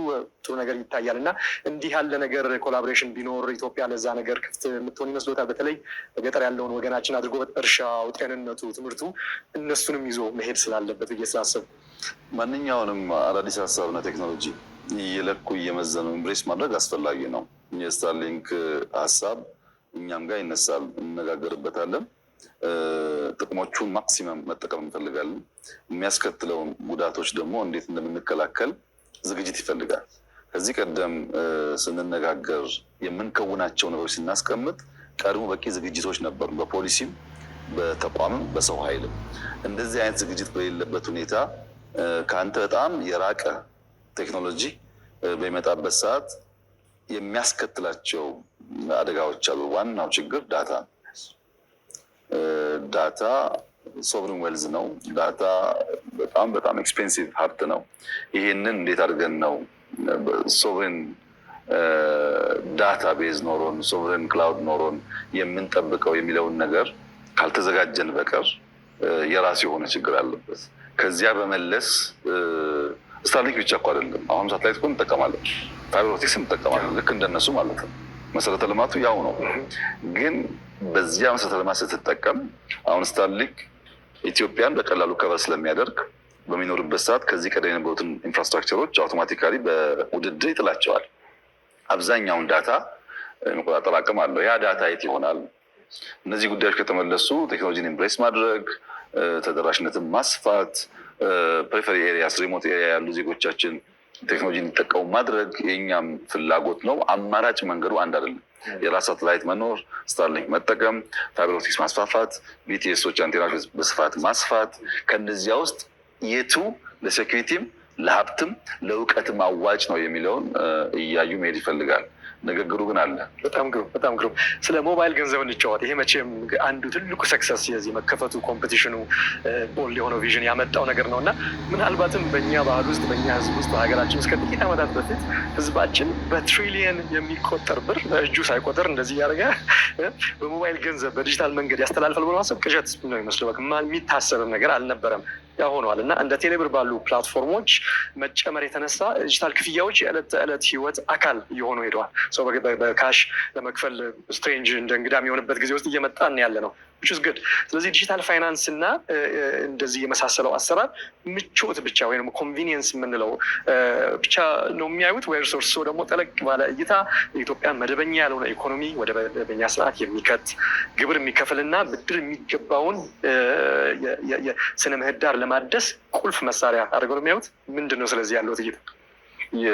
ጥሩ ነገር ይታያል። እና እንዲህ ያለ ነገር collaboration ቢኖር ኢትዮጵያ ለዛ ነገር ክፍት የምትሆን ይመስሎታል? በተለይ በገጠር ያለውን ወገናችን አድርጎ እርሻው፣ ጤንነቱ፣ ትምህርቱ እነሱንም ይዞ መሄድ ስላለበት ብዬ ስላሰብኩ። ማንኛውንም አዳዲስ ሀሳብና ቴክኖሎጂ እየለኩ እየመዘኑ embrace ማድረግ አስፈላጊ ነው። የስታርሊንክ ሀሳብ እኛም ጋር ይነሳል፣ እንነጋገርበታለን። ጥቅሞቹን maximum መጠቀም እንፈልጋለን። የሚያስከትለውን ጉዳቶች ደግሞ እንዴት እንደምንከላከል ዝግጅት ይፈልጋል። ከዚህ ቀደም ስንነጋገር የምንከውናቸው ነገሮች ስናስቀምጥ ቀድሞ በቂ ዝግጅቶች ነበሩ፣ በፖሊሲም፣ በተቋምም፣ በሰው ኃይልም። እንደዚህ አይነት ዝግጅት በሌለበት ሁኔታ ከአንተ በጣም የራቀ ቴክኖሎጂ በሚመጣበት ሰዓት የሚያስከትላቸው አደጋዎች አሉ። ዋናው ችግር data ነው። Data sovereign wealth ነው። Data በጣም በጣም expensive ሀብት ነው። ይሄንን እንዴት አድርገን ነው sovereign database ኖሮን፣ sovereign cloud ኖሮን የምንጠብቀው የሚለውን ነገር ካልተዘጋጀን በቀር የራሱ የሆነ ችግር አለበት። ከዚያ በመለስ ስታርሊንክ ብቻ እኮ አይደለም። አሁንም ሳተላይት እኮ እንጠቀማለን፣ fiber optics እንጠቀማለን። ልክ እንደነሱ ማለት ነው። መሰረተ ልማቱ ያው ነው። ግን በዚያ መሰረተ ልማት ስትጠቀም አሁን ስታርሊንክ ኢትዮጵያን በቀላሉ cover ስለሚያደርግ በሚኖርበት ሰዓት ከዚህ ቀደም የነበሩትን infrastructure ኦች automatically በውድድር ይጥላቸዋል። አብዛኛውን data የመቆጣጠር አቅም አለው። ያ data የት ይሆናል? እነዚህ ጉዳዮች ከተመለሱ ቴክኖሎጂን embrace ማድረግ፣ ተደራሽነትን ማስፋት፣ periphery areas፣ remote area ያሉ ዜጎቻችን ቴክኖሎጂ እንዲጠቀሙ ማድረግ የእኛም ፍላጎት ነው። አማራጭ መንገዱ አንድ አይደለም። የራስ ሳተላይት መኖር፣ ስታርሊንክ መጠቀም፣ fiber optics ማስፋፋት፣ BTS ኦች አንቴናዎች በስፋት ማስፋት፣ ከነዚያ ውስጥ የቱ ለ security ም፣ ለሀብትም፣ ለእውቀትም አዋጭ ነው የሚለውን እያዩ መሄድ ይፈልጋል። ንግግሩ ግን አለ። በጣም ግሩም፣ በጣም ግሩም። ስለ ሞባይል ገንዘብ እንጫወት። ይሄ መቼም አንዱ ትልቁ success የዚህ መከፈቱ፣ competition ኑ፣ bold የሆነው vision ያመጣው ነገር ነው። እና ምናልባትም በእኛ ባህል ውስጥ፣ በእኛ ህዝብ ውስጥ፣ በሀገራችን ውስጥ ከጥቂት ዓመታት በፊት ህዝባችን በትሪሊየን የሚቆጠር ብር በእጁ ሳይቆጥር እንደዚህ እያደረገ በሞባይል ገንዘብ በዲጂታል መንገድ ያስተላልፋል ብሎ ማሰብ ቅዠት ነው ይመስለው። በቃ የሚታሰብም ነገር አልነበረም። ያ ሆኗል። እና እንደ ቴሌብር ባሉ platform ኦች መጨመር የተነሳ ዲጂታል ክፍያዎች የዕለት ተዕለት ህይወት አካል እየሆኑ ሄደዋል። ሰው በ cash ለመክፈል strange፣ እንደ እንግዳ የሚሆንበት ጊዜ ውስጥ እየመጣን ያለ ነው፣ which is good። ስለዚህ digital finance እና እንደዚህ የመሳሰለው አሰራር ምቾት ብቻ ወይም convenience የምንለው ብቻ ነው የሚያዩት ወይ እርስዎ ደግሞ ጠለቅ ባለ እይታ የኢትዮጵያን መደበኛ ያልሆነ ኢኮኖሚ ወደ መደበኛ ስርዓት የሚከት፣ ግብር የሚከፍልና ብድር የሚገባውን የስነ ምህዳር ለማደስ ቁልፍ መሳሪያ አድርገው ነው የሚያዩት? ምንድን ነው ስለዚህ ያለው እይታ? የ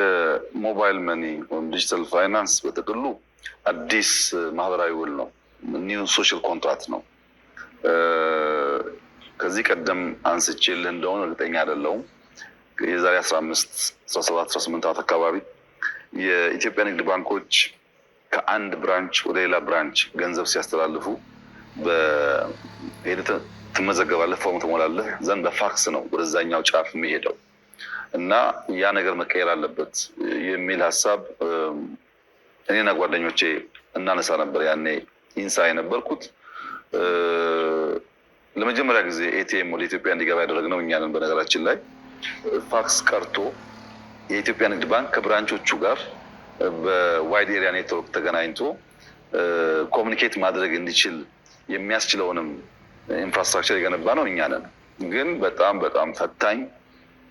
mobile money ወይም digital finance በጥቅሉ አዲስ ማህበራዊ ውል ነው። New social contract ነው። ከዚህ ቀደም አንስቼልህ እንደሆነ እርግጠኛ አይደለሁም። የዛሬ 15፣ 17፣ 18 ዓመት አካባቢ የኢትዮጵያ ንግድ ባንኮች ከአንድ branch ወደ ሌላ branch ገንዘብ ሲያስተላልፉ ሄደህ ትመዘገባለህ፣ ፎርም ትሞላለህ፣ then በፋክስ ነው ወደዛኛው ጫፍ የሚሄደው። እና ያ ነገር መቀየር አለበት የሚል ሀሳብ እኔና ጓደኞቼ እናነሳ ነበር። ያኔ ኢንሳ የነበርኩት፣ ለመጀመሪያ ጊዜ ATM ወደ ኢትዮጵያ እንዲገባ ያደረግነው እኛ ነን። በነገራችን ላይ ፋክስ ቀርቶ የኢትዮጵያ ንግድ ባንክ ከ branch ኦቹ ጋር በ wide area network ተገናኝቶ communicate ማድረግ እንዲችል የሚያስችለውንም infrastructure የገነባነው እኛ ነን። ግን በጣም በጣም ፈታኝ፣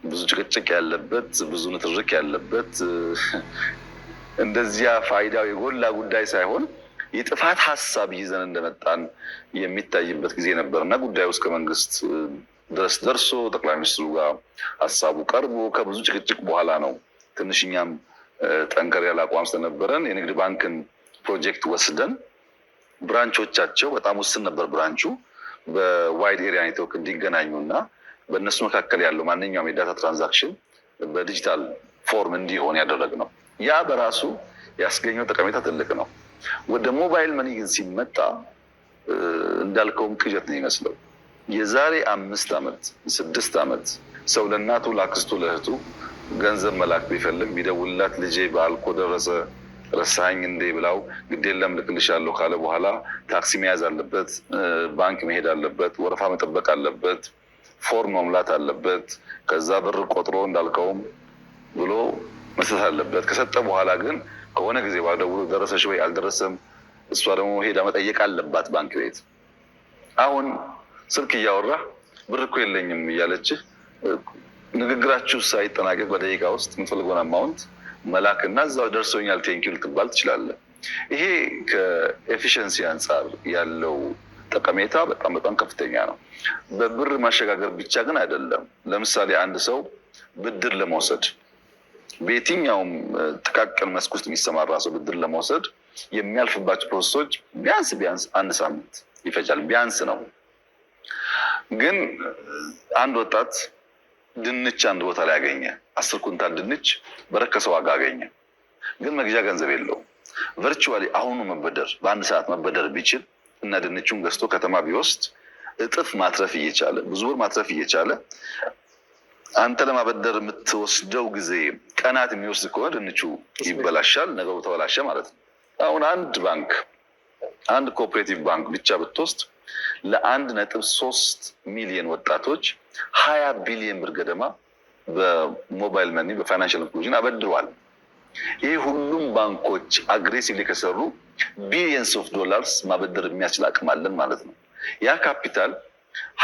ብዙ ጭቅጭቅ ያለበት፣ ብዙ ንትርክ ያለበት፣ እንደዚያ ፋይዳው የጎላ ጉዳይ ሳይሆን የጥፋት ሀሳብ ይዘን እንደመጣን የሚታይበት ጊዜ ነበር። እና ጉዳዩ እስከ መንግስት ድረስ ደርሶ ጠቅላይ ሚኒስትሩ ጋር ሀሳቡ ቀርቦ ከብዙ ጭቅጭቅ በኋላ ነው፣ ትንሽ እኛም ጠንከር ያለ አቋም ስለነበረን፣ የንግድ ባንክን ፕሮጀክት ወስደን branch ኦቻቸው በጣም ውስን ነበር፣ branch ኡ በ wide area network እንዲገናኙ እና በእነሱ መካከል ያለው ማንኛውም የ data transaction በ digital form እንዲሆን ያደረግነው። ያ በራሱ ያስገኘው ጠቀሜታ ትልቅ ነው። ወደ mobile money ግን ሲመጣ እንዳልከውም ቅዠት ነው ይመስለው። የዛሬ 5 ዓመት፣ 6 ዓመት ሰው ለእናቱ፣ ለአክስቱ፣ ለእህቱ ገንዘብ መላክ ቢፈልግ ቢደውልላት ልጄ በዓል እኮ ደረሰ ረሳኸኝ እንዴ ብላው ግዴለም ልክልሻለሁ ካለ በኋላ ታክሲ መያዝ አለበት፣ ባንክ መሄድ አለበት፣ ወረፋ መጠበቅ አለበት፣ ፎርም መሙላት አለበት። ከዛ ብር ቆጥሮ እንዳልከውም ብሎ መስጠት አለበት። ከሰጠ በኋላ ግን ከሆነ ጊዜ በኋላ ደውሎ ደረሰሽ ወይ አልደረሰም፣ እሷ ደግሞ ሄዳ መጠየቅ አለባት ባንክ ቤት። አሁን ስልክ እያወራህ ብር እኮ የለኝም እያለችህ ንግግራችሁ ሳይጠናቀቅ በደቂቃ ውስጥ የምትፈልገውን amount መላክ እና እዛው ደርሶኛል thank you ልትባል ትችላለህ። ይሄ ከ efficiency አንጻር ያለው ጠቀሜታ በጣም በጣም ከፍተኛ ነው። በብር ማሸጋገር ብቻ ግን አይደለም። ለምሳሌ አንድ ሰው ብድር ለመውሰድ፣ በየትኛውም ጥቃቅን መስክ ውስጥ የሚሰማራ ሰው ብድር ለመውሰድ የሚያልፍባቸው process ኦች ቢያንስ ቢያንስ አንድ ሳምንት ይፈጃል። ቢያንስ ነው። ግን አንድ ወጣት ድንች አንድ ቦታ ላይ አገኘ። 10 ኩንታል ድንች በረከሰ ዋጋ አገኘ። ግን መግዣ ገንዘብ የለውም። Virtually አሁኑ መበደር፣ በአንድ ሰዓት መበደር ቢችል እና ድንቹን ገዝቶ ከተማ ቢወስድ እጥፍ ማትረፍ እየቻለ፣ ብዙ ብር ማትረፍ እየቻለ፣ አንተ ለማበደር የምትወስደው ጊዜ ቀናት የሚወስድ ከሆነ ድንቹ ይበላሻል፣ ነገሩ ተበላሸ ማለት ነው። አሁን አንድ ባንክ፣ አንድ cooperative ባንክ ብቻ ብትወስድ ለ1.3 ሚሊዮን ወጣቶች 20 ቢሊዮን ብር ገደማ በ mobile money በ financial inclusion አበድሯል። ይህ ሁሉም ባንኮች aggressively ከሰሩ billions of dollars ማበደር የሚያስችል አቅም አለን ማለት ነው። ያ ካፒታል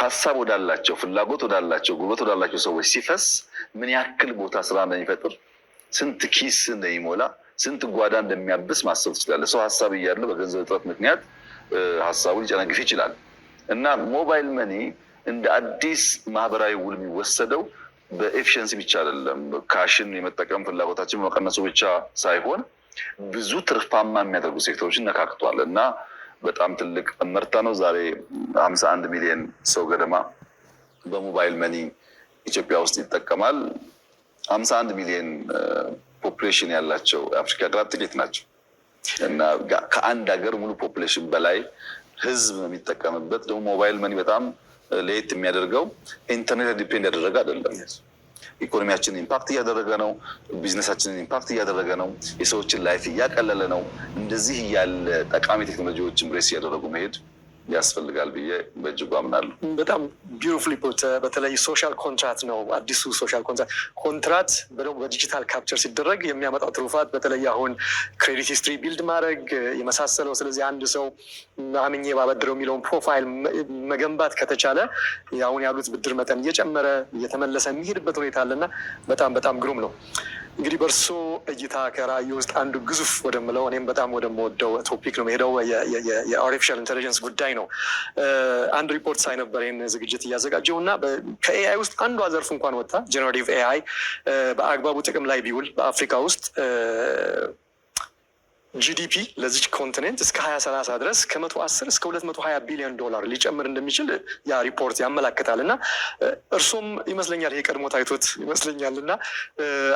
ሀሳብ ወዳላቸው፣ ፍላጎት ወዳላቸው፣ ጉልበት ወዳላቸው ሰዎች ሲፈስ ምን ያክል ቦታ ስራ እንደሚፈጥር፣ ስንት ኪስ እንደሚሞላ፣ ስንት ጓዳ እንደሚያብስ ማሰብ ትችላለህ። ሰው ሀሳብ እያለው በገንዘብ እጥረት ምክንያት ሀሳቡን ሊጨነግፍ ይችላል። እና mobile money እንደ አዲስ ማህበራዊ ውል የሚወሰደው በ efficiency ብቻ አይደለም፣ cash ን የመጠቀም ፍላጎታችን በመቀነሱ ብቻ ሳይሆን ብዙ ትርፋማ የሚያደርጉ ሴክተሮችን ነካክቷል እና በጣም ትልቅ እመርታ ነው። ዛሬ 51 ሚሊዮን ሰው ገደማ በ mobile money ኢትዮጵያ ውስጥ ይጠቀማል። 51 ሚሊዮን population ያላቸው የአፍሪካ ሀገራት ጥቂት ናቸው እና ከአንድ ሀገር ሙሉ population በላይ ህዝብ የሚጠቀምበት። ደግሞ mobile money በጣም ለየት የሚያደርገው ኢንተርኔት depend ያደረገ አይደለም። ኢኮኖሚያችንን impact እያደረገ ነው። ቢዝነሳችንን impact እያደረገ ነው። የሰዎችን life እያቀለለ ነው። እንደዚህ ያለ ጠቃሚ ቴክኖሎጂዎችን embrace እያደረጉ መሄድ ያስፈልጋል ብዬ በእጅጉ አምናለሁ። በጣም beautifully put። በተለይ social contract ነው፣ አዲሱ social contract በ digital capture ሲደረግ የሚያመጣው ትሩፋት፣ በተለይ አሁን credit history build ማድረግ የመሳሰለው። ስለዚህ አንድ ሰው አምኜ ባበድረው የሚለውን profile መገንባት ከተቻለ አሁን ያሉት ብድር መጠን እየጨመረ እየተመለሰ የሚሄድበት ሁኔታ አለና በጣም በጣም ግሩም ነው። እንግዲህ በእርሶ እይታ ከራእዩ ውስጥ አንዱ ግዙፍ ወደምለው፣ እኔም በጣም ወደምወደው topic ነው የሄደው፣ የ artificial intelligence ጉዳይ ነው። አንድ ሪፖርት ሳይ ነበር ይህን ዝግጅት እያዘጋጀው እና ከ AI ውስጥ አንዷ ዘርፍ እንኳን ወጥታ generative AI በአግባቡ ጥቅም ላይ ቢውል በአፍሪካ ውስጥ GDP ለዚች continent እስከ 2030 ድረስ ከ110 እስከ 220 ቢሊዮን ዶላር ሊጨምር እንደሚችል ያ ሪፖርት ያመላክታል። እና እርሶም ይመስለኛል ይሄ ቀድሞ ታይቶት ይመስለኛል እና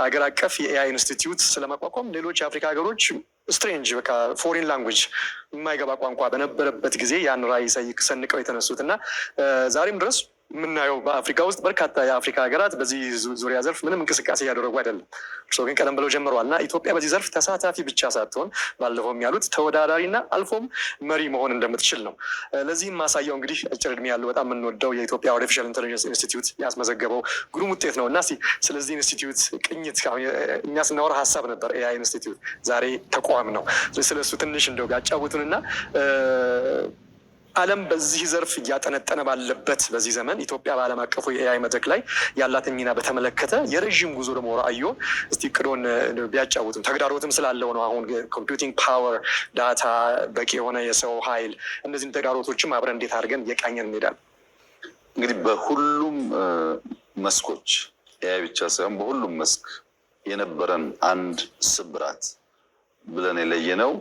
አገር አቀፍ የ AI institute ስለማቋቋም ሌሎች የአፍሪካ ሀገሮች strange፣ በቃ foreign language፣ የማይገባ ቋንቋ በነበረበት ጊዜ ያን ራዕይ ሰንቀው የተነሱት እና ዛሬም ድረስ የምናየው በአፍሪካ ውስጥ በርካታ የአፍሪካ ሀገራት በዚህ ዙሪያ ዘርፍ ምንም እንቅስቃሴ እያደረጉ አይደለም። እርስዎ ግን ቀደም ብለው ጀምረዋል እና ኢትዮጵያ በዚህ ዘርፍ ተሳታፊ ብቻ ሳትሆን ባለፈውም ያሉት ተወዳዳሪ እና አልፎም መሪ መሆን እንደምትችል ነው። ለዚህም ማሳያው እንግዲህ አጭር እድሜ ያለው በጣም የምንወደው የኢትዮጵያ Artificial Intelligence Institute ያስመዘገበው ግሩም ውጤት ነው እና ስለዚህ ኢንስቲትዩት ቅኝት እኛ ስናወራ ሀሳብ ነበር AI institute፣ ዛሬ ተቋም ነው። ስለሱ ትንሽ እንደው ቢያጫውቱን እና ዓለም በዚህ ዘርፍ እያጠነጠነ ባለበት በዚህ ዘመን ኢትዮጵያ በዓለም አቀፉ የ AI መድረክ ላይ ያላትን ሚና በተመለከተ የረዥም ጉዞ ደግሞ ራዕዮን እስቲ እቅዶን ቢያጫውቱም፣ ተግዳሮትም ስላለው ነው። አሁን computing power፣ data፣ በቂ የሆነ የሰው ኃይል፣ እነዚህን ተግዳሮቶችም አብረን እንዴት አድርገን እየቃኘን እንሄዳለን? እንግዲህ በሁሉም መስኮች፣ AI ብቻ ሳይሆን በሁሉም መስክ የነበረን አንድ ስብራት ብለን የለየነው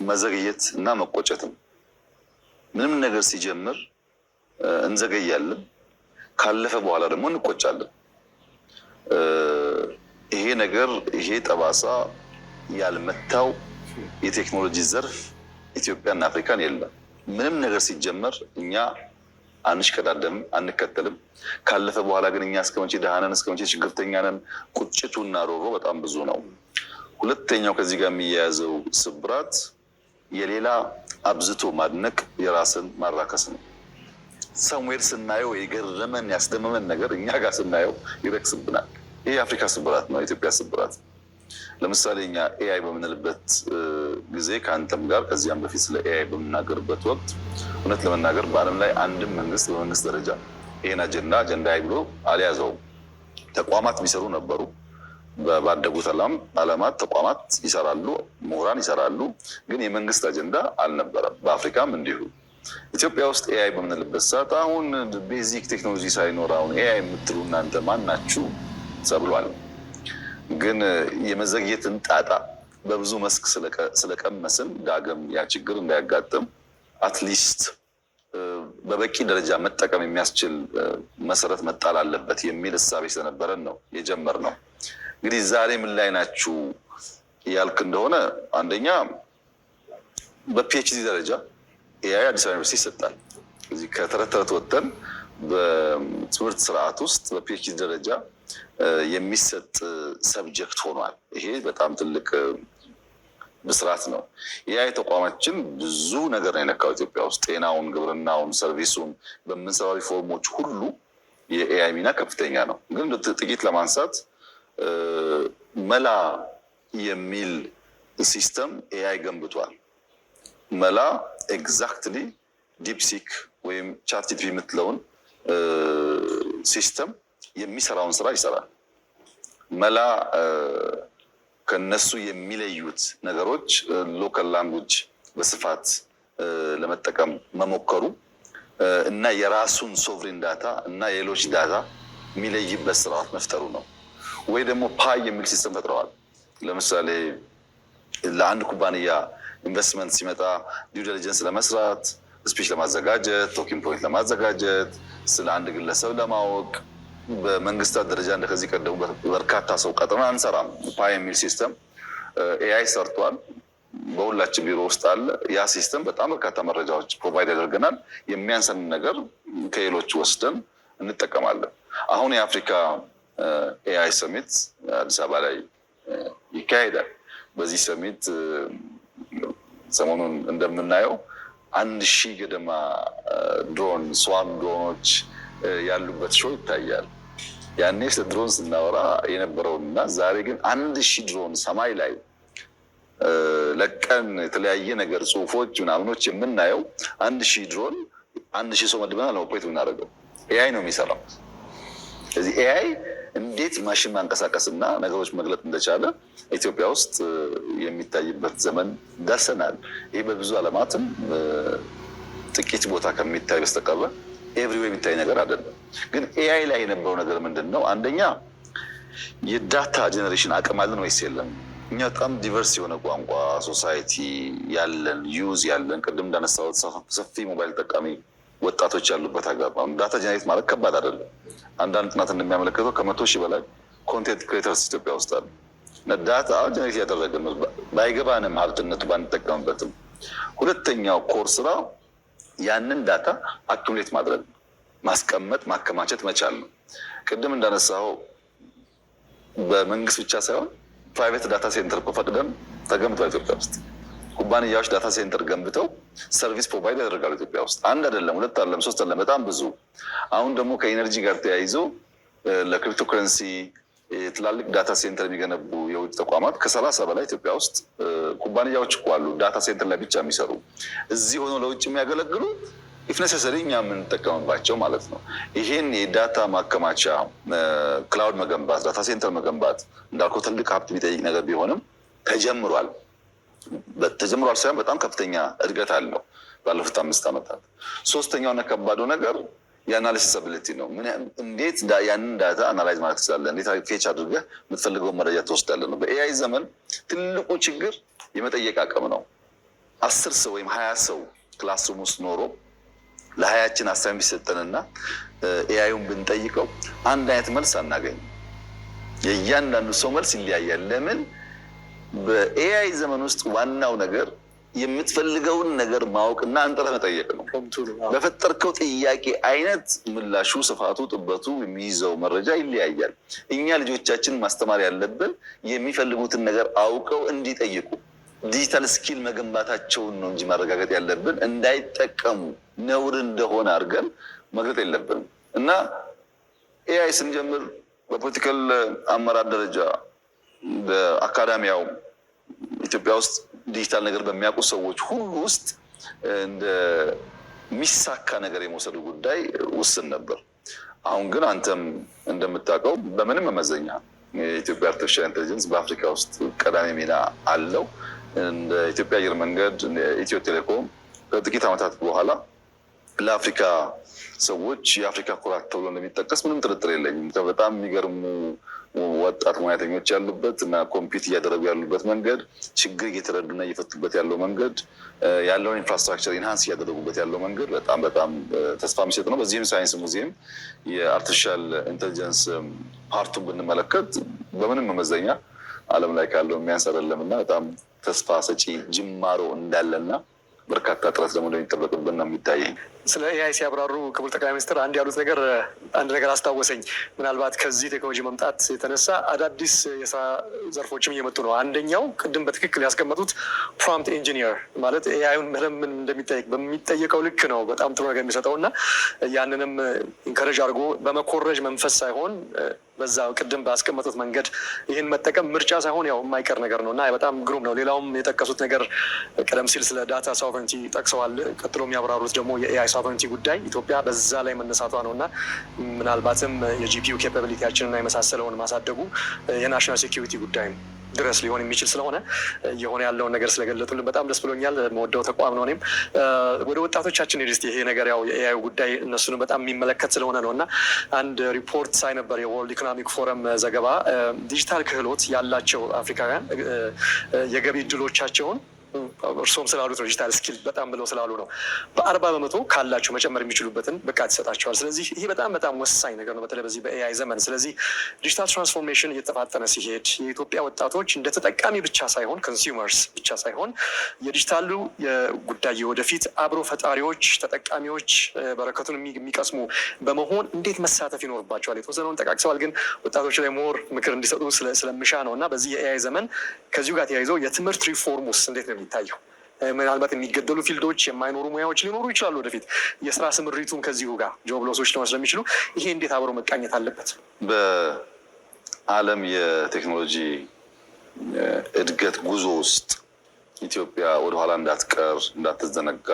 መዘግየት እና መቆጨትም። ምንም ነገር ሲጀምር እንዘገያለን፣ ካለፈ በኋላ ደግሞ እንቆጫለን። ይሄ ነገር፣ ይሄ ጠባሳ ያልመታው የቴክኖሎጂ ዘርፍ ኢትዮጵያና አፍሪካን የለም። ምንም ነገር ሲጀመር እኛ አንሽቀዳደምም፣ አንከተልም። ካለፈ በኋላ ግን እኛ እስከ መቼ ደሃ ነን፣ እስከ መቼ ችግርተኛ ነን? ቁጭቱና ሮሮ በጣም ብዙ ነው። ሁለተኛው ከዚህ ጋር የሚያያዘው ስብራት የሌላ አብዝቶ ማድነቅ የራስን ማራከስ ነው። Somewhere ስናየው የገረመን ያስደመመን ነገር እኛ ጋር ስናየው ይረክስብናል። ይህ የአፍሪካ ስብራት ነው፣ የኢትዮጵያ ስብራት። ለምሳሌ እኛ AI በምንልበት ጊዜ፣ ከአንተም ጋር ከዚያም በፊት ስለ AI በምናገርበት ወቅት፣ እውነት ለመናገር በዓለም ላይ አንድም መንግስት በመንግስት ደረጃ ይህን አጀንዳ አጀንዳ ብሎ አልያዘውም። ተቋማት የሚሰሩ ነበሩ። ባደጉት ዓለማት ተቋማት ይሰራሉ፣ ምሁራን ይሰራሉ። ግን የመንግስት አጀንዳ አልነበረም። በአፍሪካም እንዲሁ። ኢትዮጵያ ውስጥ AI በምንልበት ሰዓት አሁን basic ቴክኖሎጂ ሳይኖር አሁን AI የምትሉ እናንተ ማን ናችሁ ተብሏል። ግን የመዘግየትን ጣጣ በብዙ መስክ ስለቀመስን ዳግም ያ ችግር እንዳያጋጥም at least በበቂ ደረጃ መጠቀም የሚያስችል መሰረት መጣል አለበት የሚል እሳቤ ስለነበረን ነው የጀመርነው። እንግዲህ ዛሬ ምን ላይ ናችሁ ያልክ እንደሆነ፣ አንደኛ በ PhD ደረጃ AI አዲስ አበባ ዩኒቨርሲቲ ይሰጣል። እዚህ ከተረት ተረት ወጥተን በትምህርት ስርዓት ውስጥ በ PhD ደረጃ የሚሰጥ subject ሆኗል። ይሄ በጣም ትልቅ ብስራት ነው። የ AI ተቋማችን ብዙ ነገር ነው የነካው ኢትዮጵያ ውስጥ፣ ጤናውን፣ ግብርናውን፣ service ኡን፣ በምንሰራው ሪፎርሞች ሁሉ የ AI ሚና ከፍተኛ ነው። ግን ጥቂት ለማንሳት መላ የሚል system AI ገንብቷል። መላ exactly DeepSeek ወይም ChatGPT የምትለውን system የሚሰራውን ስራ ይሰራል። መላ ከነሱ የሚለዩት ነገሮች local language በስፋት ለመጠቀም መሞከሩ እና የራሱን sovereign data እና የሌሎች data የሚለይበት ስርዓት መፍጠሩ ነው። ወይ ደግሞ Pi የሚል system ፈጥረዋል። ለምሳሌ ለአንድ ኩባንያ ኢንቨስትመንት ሲመጣ due diligence ለመስራት፣ speech ለማዘጋጀት፣ talking point ለማዘጋጀት፣ ስለ አንድ ግለሰብ ለማወቅ በመንግስታት ደረጃ እንደከዚህ ቀደሙ በርካታ ሰው ቀጥረን አንሰራም። Pi የሚል system AI ሰርቷል። በሁላችን ቢሮ ውስጥ አለ። ያ system በጣም በርካታ መረጃዎች provide ያደርገናል። የሚያንሰንን ነገር ከሌሎች ወስደን እንጠቀማለን። አሁን የአፍሪካ AI summit አዲስ አበባ ላይ ይካሄዳል። በዚህ summit ሰሞኑን እንደምናየው 1,000 ገደማ ድሮን፣ swarm ድሮኖች ያሉበት show ይታያል። ያኔ ስለ ድሮን ስናወራ የነበረውን እና ዛሬ ግን 1,000 ድሮን ሰማይ ላይ ለቀን የተለያየ ነገር ጽሁፎች ምናምኖች የምናየው፣ 1,000 ድሮን 1,000 ሰው መድበናል ነው operate የምናደርገው። AI ነው የሚሰራው። ስለዚህ AI እንዴት ማሽን ማንቀሳቀስና ነገሮች መግለጥ እንደቻለ ኢትዮጵያ ውስጥ የሚታይበት ዘመን ደርሰናል። ይህ በብዙ ዓለማትም ጥቂት ቦታ ከሚታይ በስተቀረ everywhere የሚታይ ነገር አይደለም። ግን AI ላይ የነበረው ነገር ምንድን ነው? አንደኛ የ data generation አቅም አለን ወይስ የለም? እኛ በጣም diverse የሆነ ቋንቋ society ያለን፣ youth ያለን፣ ቅድም እንዳነሳሁት ሰፊ ሞባይል ተጠቃሚ ወጣቶች ያሉበት ሀገር ነው። Data generate ማለት ከባድ አይደለም። አንዳንድ ጥናት እንደሚያመለክተው ከ100,000 በላይ content creators ኢትዮጵያ ውስጥ አሉ። Data generate እያደረግን ነው፣ ባይገባንም ሀብትነቱ ባንጠቀምበትም። ሁለተኛው core ስራ ያንን data accumulate ማድረግ ነው፣ ማስቀመጥ ማከማቸት መቻል ነው። ቅድም እንዳነሳው በመንግስት ብቻ ሳይሆን private data center እኮ ፈቅደን ተገንብቷል ኢትዮጵያ ውስጥ። ኩባንያዎች data center ገንብተው service provide ያደርጋሉ ኢትዮጵያ ውስጥ። አንድ አይደለም፣ ሁለት አይደለም፣ ሶስት አይደለም፣ በጣም ብዙ። አሁን ደግሞ ከ energy ጋር ተያይዞ ለክሪፕቶ ከረንሲ ትላልቅ data center የሚገነቡ የውጭ ተቋማት ከ30 በላይ ኢትዮጵያ ውስጥ ኩባንያዎች እኮ አሉ፣ data center ላይ ብቻ የሚሰሩ፣ እዚህ ሆነው ለውጭ የሚያገለግሉ፣ if necessary እኛ የምንጠቀምባቸው ማለት ነው። ይሄን የ data ማከማቻ cloud መገንባት፣ data center መገንባት እንዳልከው ትልቅ ሀብት የሚጠይቅ ነገር ቢሆንም ተጀምሯል። ተጀምሯል ሳይሆን በጣም ከፍተኛ እድገት አለው ባለፉት 5 ዓመታት። ሶስተኛውና ከባዱ ነገር የ analysis ability ነው። እንዴት ያንን data analyze ማለት ትችላለህ? እንዴት fetch አድርገህ የምትፈልገውን መረጃ ትወስዳለህ ነው። በ AI ዘመን ትልቁ ችግር የመጠየቅ አቅም ነው። 10 ሰው ወይም 20 ሰው classroom ውስጥ ኖሮ ለ20ችን assignment ቢሰጠንና AI ዩን ብንጠይቀው አንድ አይነት መልስ አናገኝም። የእያንዳንዱ ሰው መልስ ይለያያል። ለምን? በ AI ዘመን ውስጥ ዋናው ነገር የምትፈልገውን ነገር ማወቅና አንጥረህ መጠየቅ ነው። በፈጠርከው ጥያቄ አይነት ምላሹ፣ ስፋቱ፣ ጥበቱ የሚይዘው መረጃ ይለያያል። እኛ ልጆቻችን ማስተማር ያለብን የሚፈልጉትን ነገር አውቀው እንዲጠይቁ digital skill መገንባታቸውን ነው እንጂ ማረጋገጥ ያለብን እንዳይጠቀሙ ነውር እንደሆነ አድርገን መግለጥ የለብንም። እና AI ስንጀምር በ political አመራር ደረጃ በ academia ው ኢትዮጵያ ውስጥ ዲጂታል ነገር በሚያውቁ ሰዎች ሁሉ ውስጥ እንደሚሳካ ነገር የመውሰዱ ጉዳይ ውስን ነበር። አሁን ግን አንተም እንደምታውቀው በምንም መመዘኛ የኢትዮጵያ artificial intelligence በአፍሪካ ውስጥ ቀዳሚ ሚና አለው። እንደ ኢትዮጵያ አየር መንገድ፣ ኢትዮ ቴሌኮም ከጥቂት ዓመታት በኋላ ለአፍሪካ ሰዎች የአፍሪካ ኩራት ተብሎ እንደሚጠቀስ ምንም ጥርጥር የለኝም። በጣም የሚገርሙ ወጣት ሙያተኞች ያሉበት እና compete እያደረጉ ያሉበት መንገድ፣ ችግር እየተረዱና እየፈቱበት ያለው መንገድ፣ ያለውን infrastructure enhance እያደረጉበት ያለው መንገድ በጣም በጣም ተስፋ የሚሰጥ ነው። በዚህም ሳይንስ ሙዚየም የ artificial intelligence part ኡን ብንመለከት በምንም መመዘኛ ዓለም ላይ ካለው የሚያንስ አይደለም እና በጣም ተስፋ ሰጪ ጅማሮ እንዳለና በርካታ ጥረት ደግሞ እንደሚጠበቅብን ነው የሚታየኝ። ስለ AI ሲያብራሩ ክቡር ጠቅላይ ሚኒስትር አንድ ያሉት ነገር አንድ ነገር አስታወሰኝ። ምናልባት ከዚህ ቴክኖሎጂ መምጣት የተነሳ አዳዲስ የስራ ዘርፎችም እየመጡ ነው። አንደኛው ቅድም በትክክል ያስቀመጡት prompt engineer ማለት AI ዩን ምን እንደሚጠየቅ በሚጠየቀው ልክ ነው በጣም ጥሩ ነገር የሚሰጠው እና ያንንም encourage አድርጎ በመኮረጅ መንፈስ ሳይሆን በዛ ቅድም ባስቀመጡት መንገድ ይህን መጠቀም ምርጫ ሳይሆን ያው የማይቀር ነገር ነው እና በጣም ግሩም ነው። ሌላውም የጠቀሱት ነገር ቀደም ሲል ስለ data sovereignty ጠቅሰዋል። ቀጥሎ የሚያብራሩት ደግሞ የ AI sovereignty ጉዳይ ኢትዮጵያ በዛ ላይ መነሳቷ ነው እና ምናልባትም የ GPU capability ያችንና የመሳሰለውን ማሳደጉ የ national security ጉዳይ ድረስ ሊሆን የሚችል ስለሆነ እየሆነ ያለውን ነገር ስለገለጡልን በጣም ደስ ብሎኛል። የምወደው ተቋም ነው። እኔም ወደ ወጣቶቻችን ሄድ እስኪ። ይሄ ነገር ያው የ AI ጉዳይ እነሱንም በጣም የሚመለከት ስለሆነ ነው እና አንድ ሪፖርት ሳይ ነበር፣ የ World Economic Forum ዘገባ፣ ዲጂታል ክህሎት ያላቸው አፍሪካውያን የገቢ እድሎቻቸውን፣ እርስዎም ስላሉት ነው፣ digital skill በጣም ብለው ስላሉ ነው፣ በ40% ካላቸው መጨመር የሚችሉበትን ብቃት ይሰጣቸዋል። ስለዚህ ይሄ በጣም በጣም ወሳኝ ነገር ነው፣ በተለይ በዚህ በ AI ዘመን። ስለዚህ digital transformation እየተፋጠነ ሲሄድ የኢትዮጵያ ወጣቶች እንደ ተጠቃሚ ብቻ ሳይሆን፣ consumers ብቻ ሳይሆን፣ የዲጂታሉ ጉዳይ ወደፊት አብሮ ፈጣሪዎች፣ ተጠቃሚዎች፣ በረከቱን የሚቀስሙ በመሆን እንዴት መሳተፍ ይኖርባቸዋል? የተወሰነውን ጠቃቅሰዋል፣ ግን ወጣቶች ላይ more ምክር እንዲሰጡ ስለምሻ ነው እና በዚህ የ AI ዘመን ከዚሁ ጋር ተያይዘው የትምህርት ሪፎርም ውስጥ እንዴት ነው የሚታየው? ምናልባት የሚገደሉ field ኦች፣ የማይኖሩ ሙያዎች ሊኖሩ ይችላሉ። ወደፊት የስራ ስምሪቱም ከዚሁ ጋር job loss ኦች ሊሆን ስለሚችሉ ይሄ እንዴት አብሮ መቃኘት አለበት? በዓለም የቴክኖሎጂ እድገት ጉዞ ውስጥ ኢትዮጵያ ወደኋላ እንዳትቀር፣ እንዳትዘነጋ፣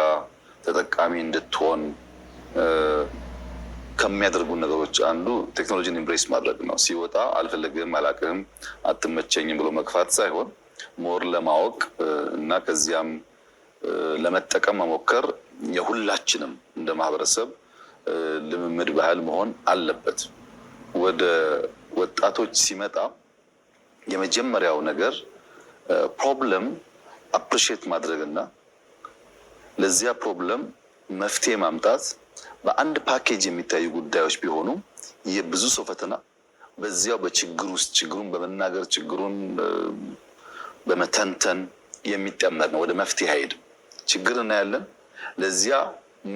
ተጠቃሚ እንድትሆን ከሚያደርጉ ነገሮች አንዱ ቴክኖሎጂን embrace ማድረግ ነው። ሲወጣ አልፈልግም፣ አላቅህም፣ አትመቸኝም ብሎ መግፋት ሳይሆን more ለማወቅ እና ከዚያም ለመጠቀም መሞከር የሁላችንም እንደ ማህበረሰብ ልምምድ ባህል መሆን አለበት። ወደ ወጣቶች ሲመጣ የመጀመሪያው ነገር problem appreciate ማድረግ እና ለዚያ problem መፍትሄ ማምጣት በአንድ ፓኬጅ የሚታዩ ጉዳዮች ቢሆኑም የብዙ ሰው ፈተና በዚያው በችግር ውስጥ ችግሩን በመናገር፣ ችግሩን በመተንተን የሚጠመድ ነው። ወደ መፍትሄ አይሄድም። ችግር እናያለን። ለዚያ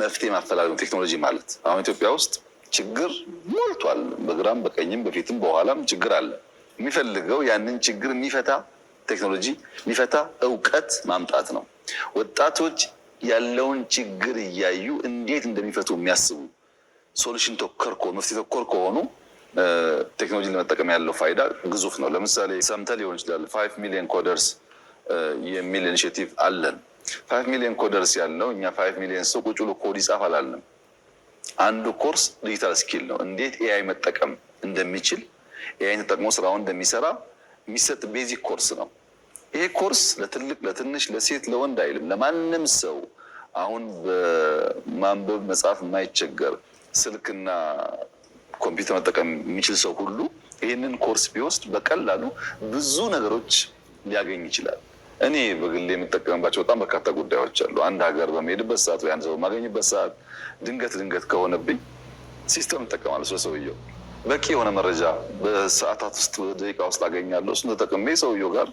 መፍትሄ ማፈላለግ ነው ቴክኖሎጂ ማለት። አሁን ኢትዮጵያ ውስጥ ችግር ሞልቷል። በግራም በቀኝም በፊትም በኋላም ችግር አለ። የሚፈልገው ያንን ችግር የሚፈታ ቴክኖሎጂ፣ የሚፈታ እውቀት ማምጣት ነው። ወጣቶች ያለውን ችግር እያዩ እንዴት እንደሚፈቱ የሚያስቡ፣ solution ተኮር፣ መፍትሄ ተኮር ከሆኑ ቴክኖሎጂን ለመጠቀም ያለው ፋይዳ ግዙፍ ነው። ለምሳሌ ሰምተህ ሊሆን ይችላል፣ 5 million coders የሚል initiative አለን። 5 million coders ያልነው እኛ 5 ሚሊዮን ሰው ቁጭ ብሎ ኮድ ይጻፍ አላልንም። አንዱ course digital skill ነው። እንዴት AI መጠቀም እንደሚችል፣ AI ን ተጠቅሞ ስራውን እንደሚሰራ የሚሰጥ basic course ነው። ይሄ ኮርስ ለትልቅ፣ ለትንሽ፣ ለሴት፣ ለወንድ አይልም። ለማንም ሰው፣ አሁን በማንበብ መጻፍ የማይቸገር፣ ስልክና ኮምፒውተር መጠቀም የሚችል ሰው ሁሉ ይህንን ኮርስ ቢወስድ በቀላሉ ብዙ ነገሮች ሊያገኝ ይችላል። እኔ በግሌ የምጠቀምባቸው በጣም በርካታ ጉዳዮች አሉ። አንድ ሀገር በምሄድበት ሰዓት ወይ አንድ ሰው በማገኝበት ሰዓት ድንገት ድንገት ከሆነብኝ system እጠቀማለሁ። ስለ ሰውየው በቂ የሆነ መረጃ በሰዓታት ውስጥ፣ በደቂቃ ውስጥ አገኛለሁ። እሱን ተጠቅሜ ሰውየው ጋር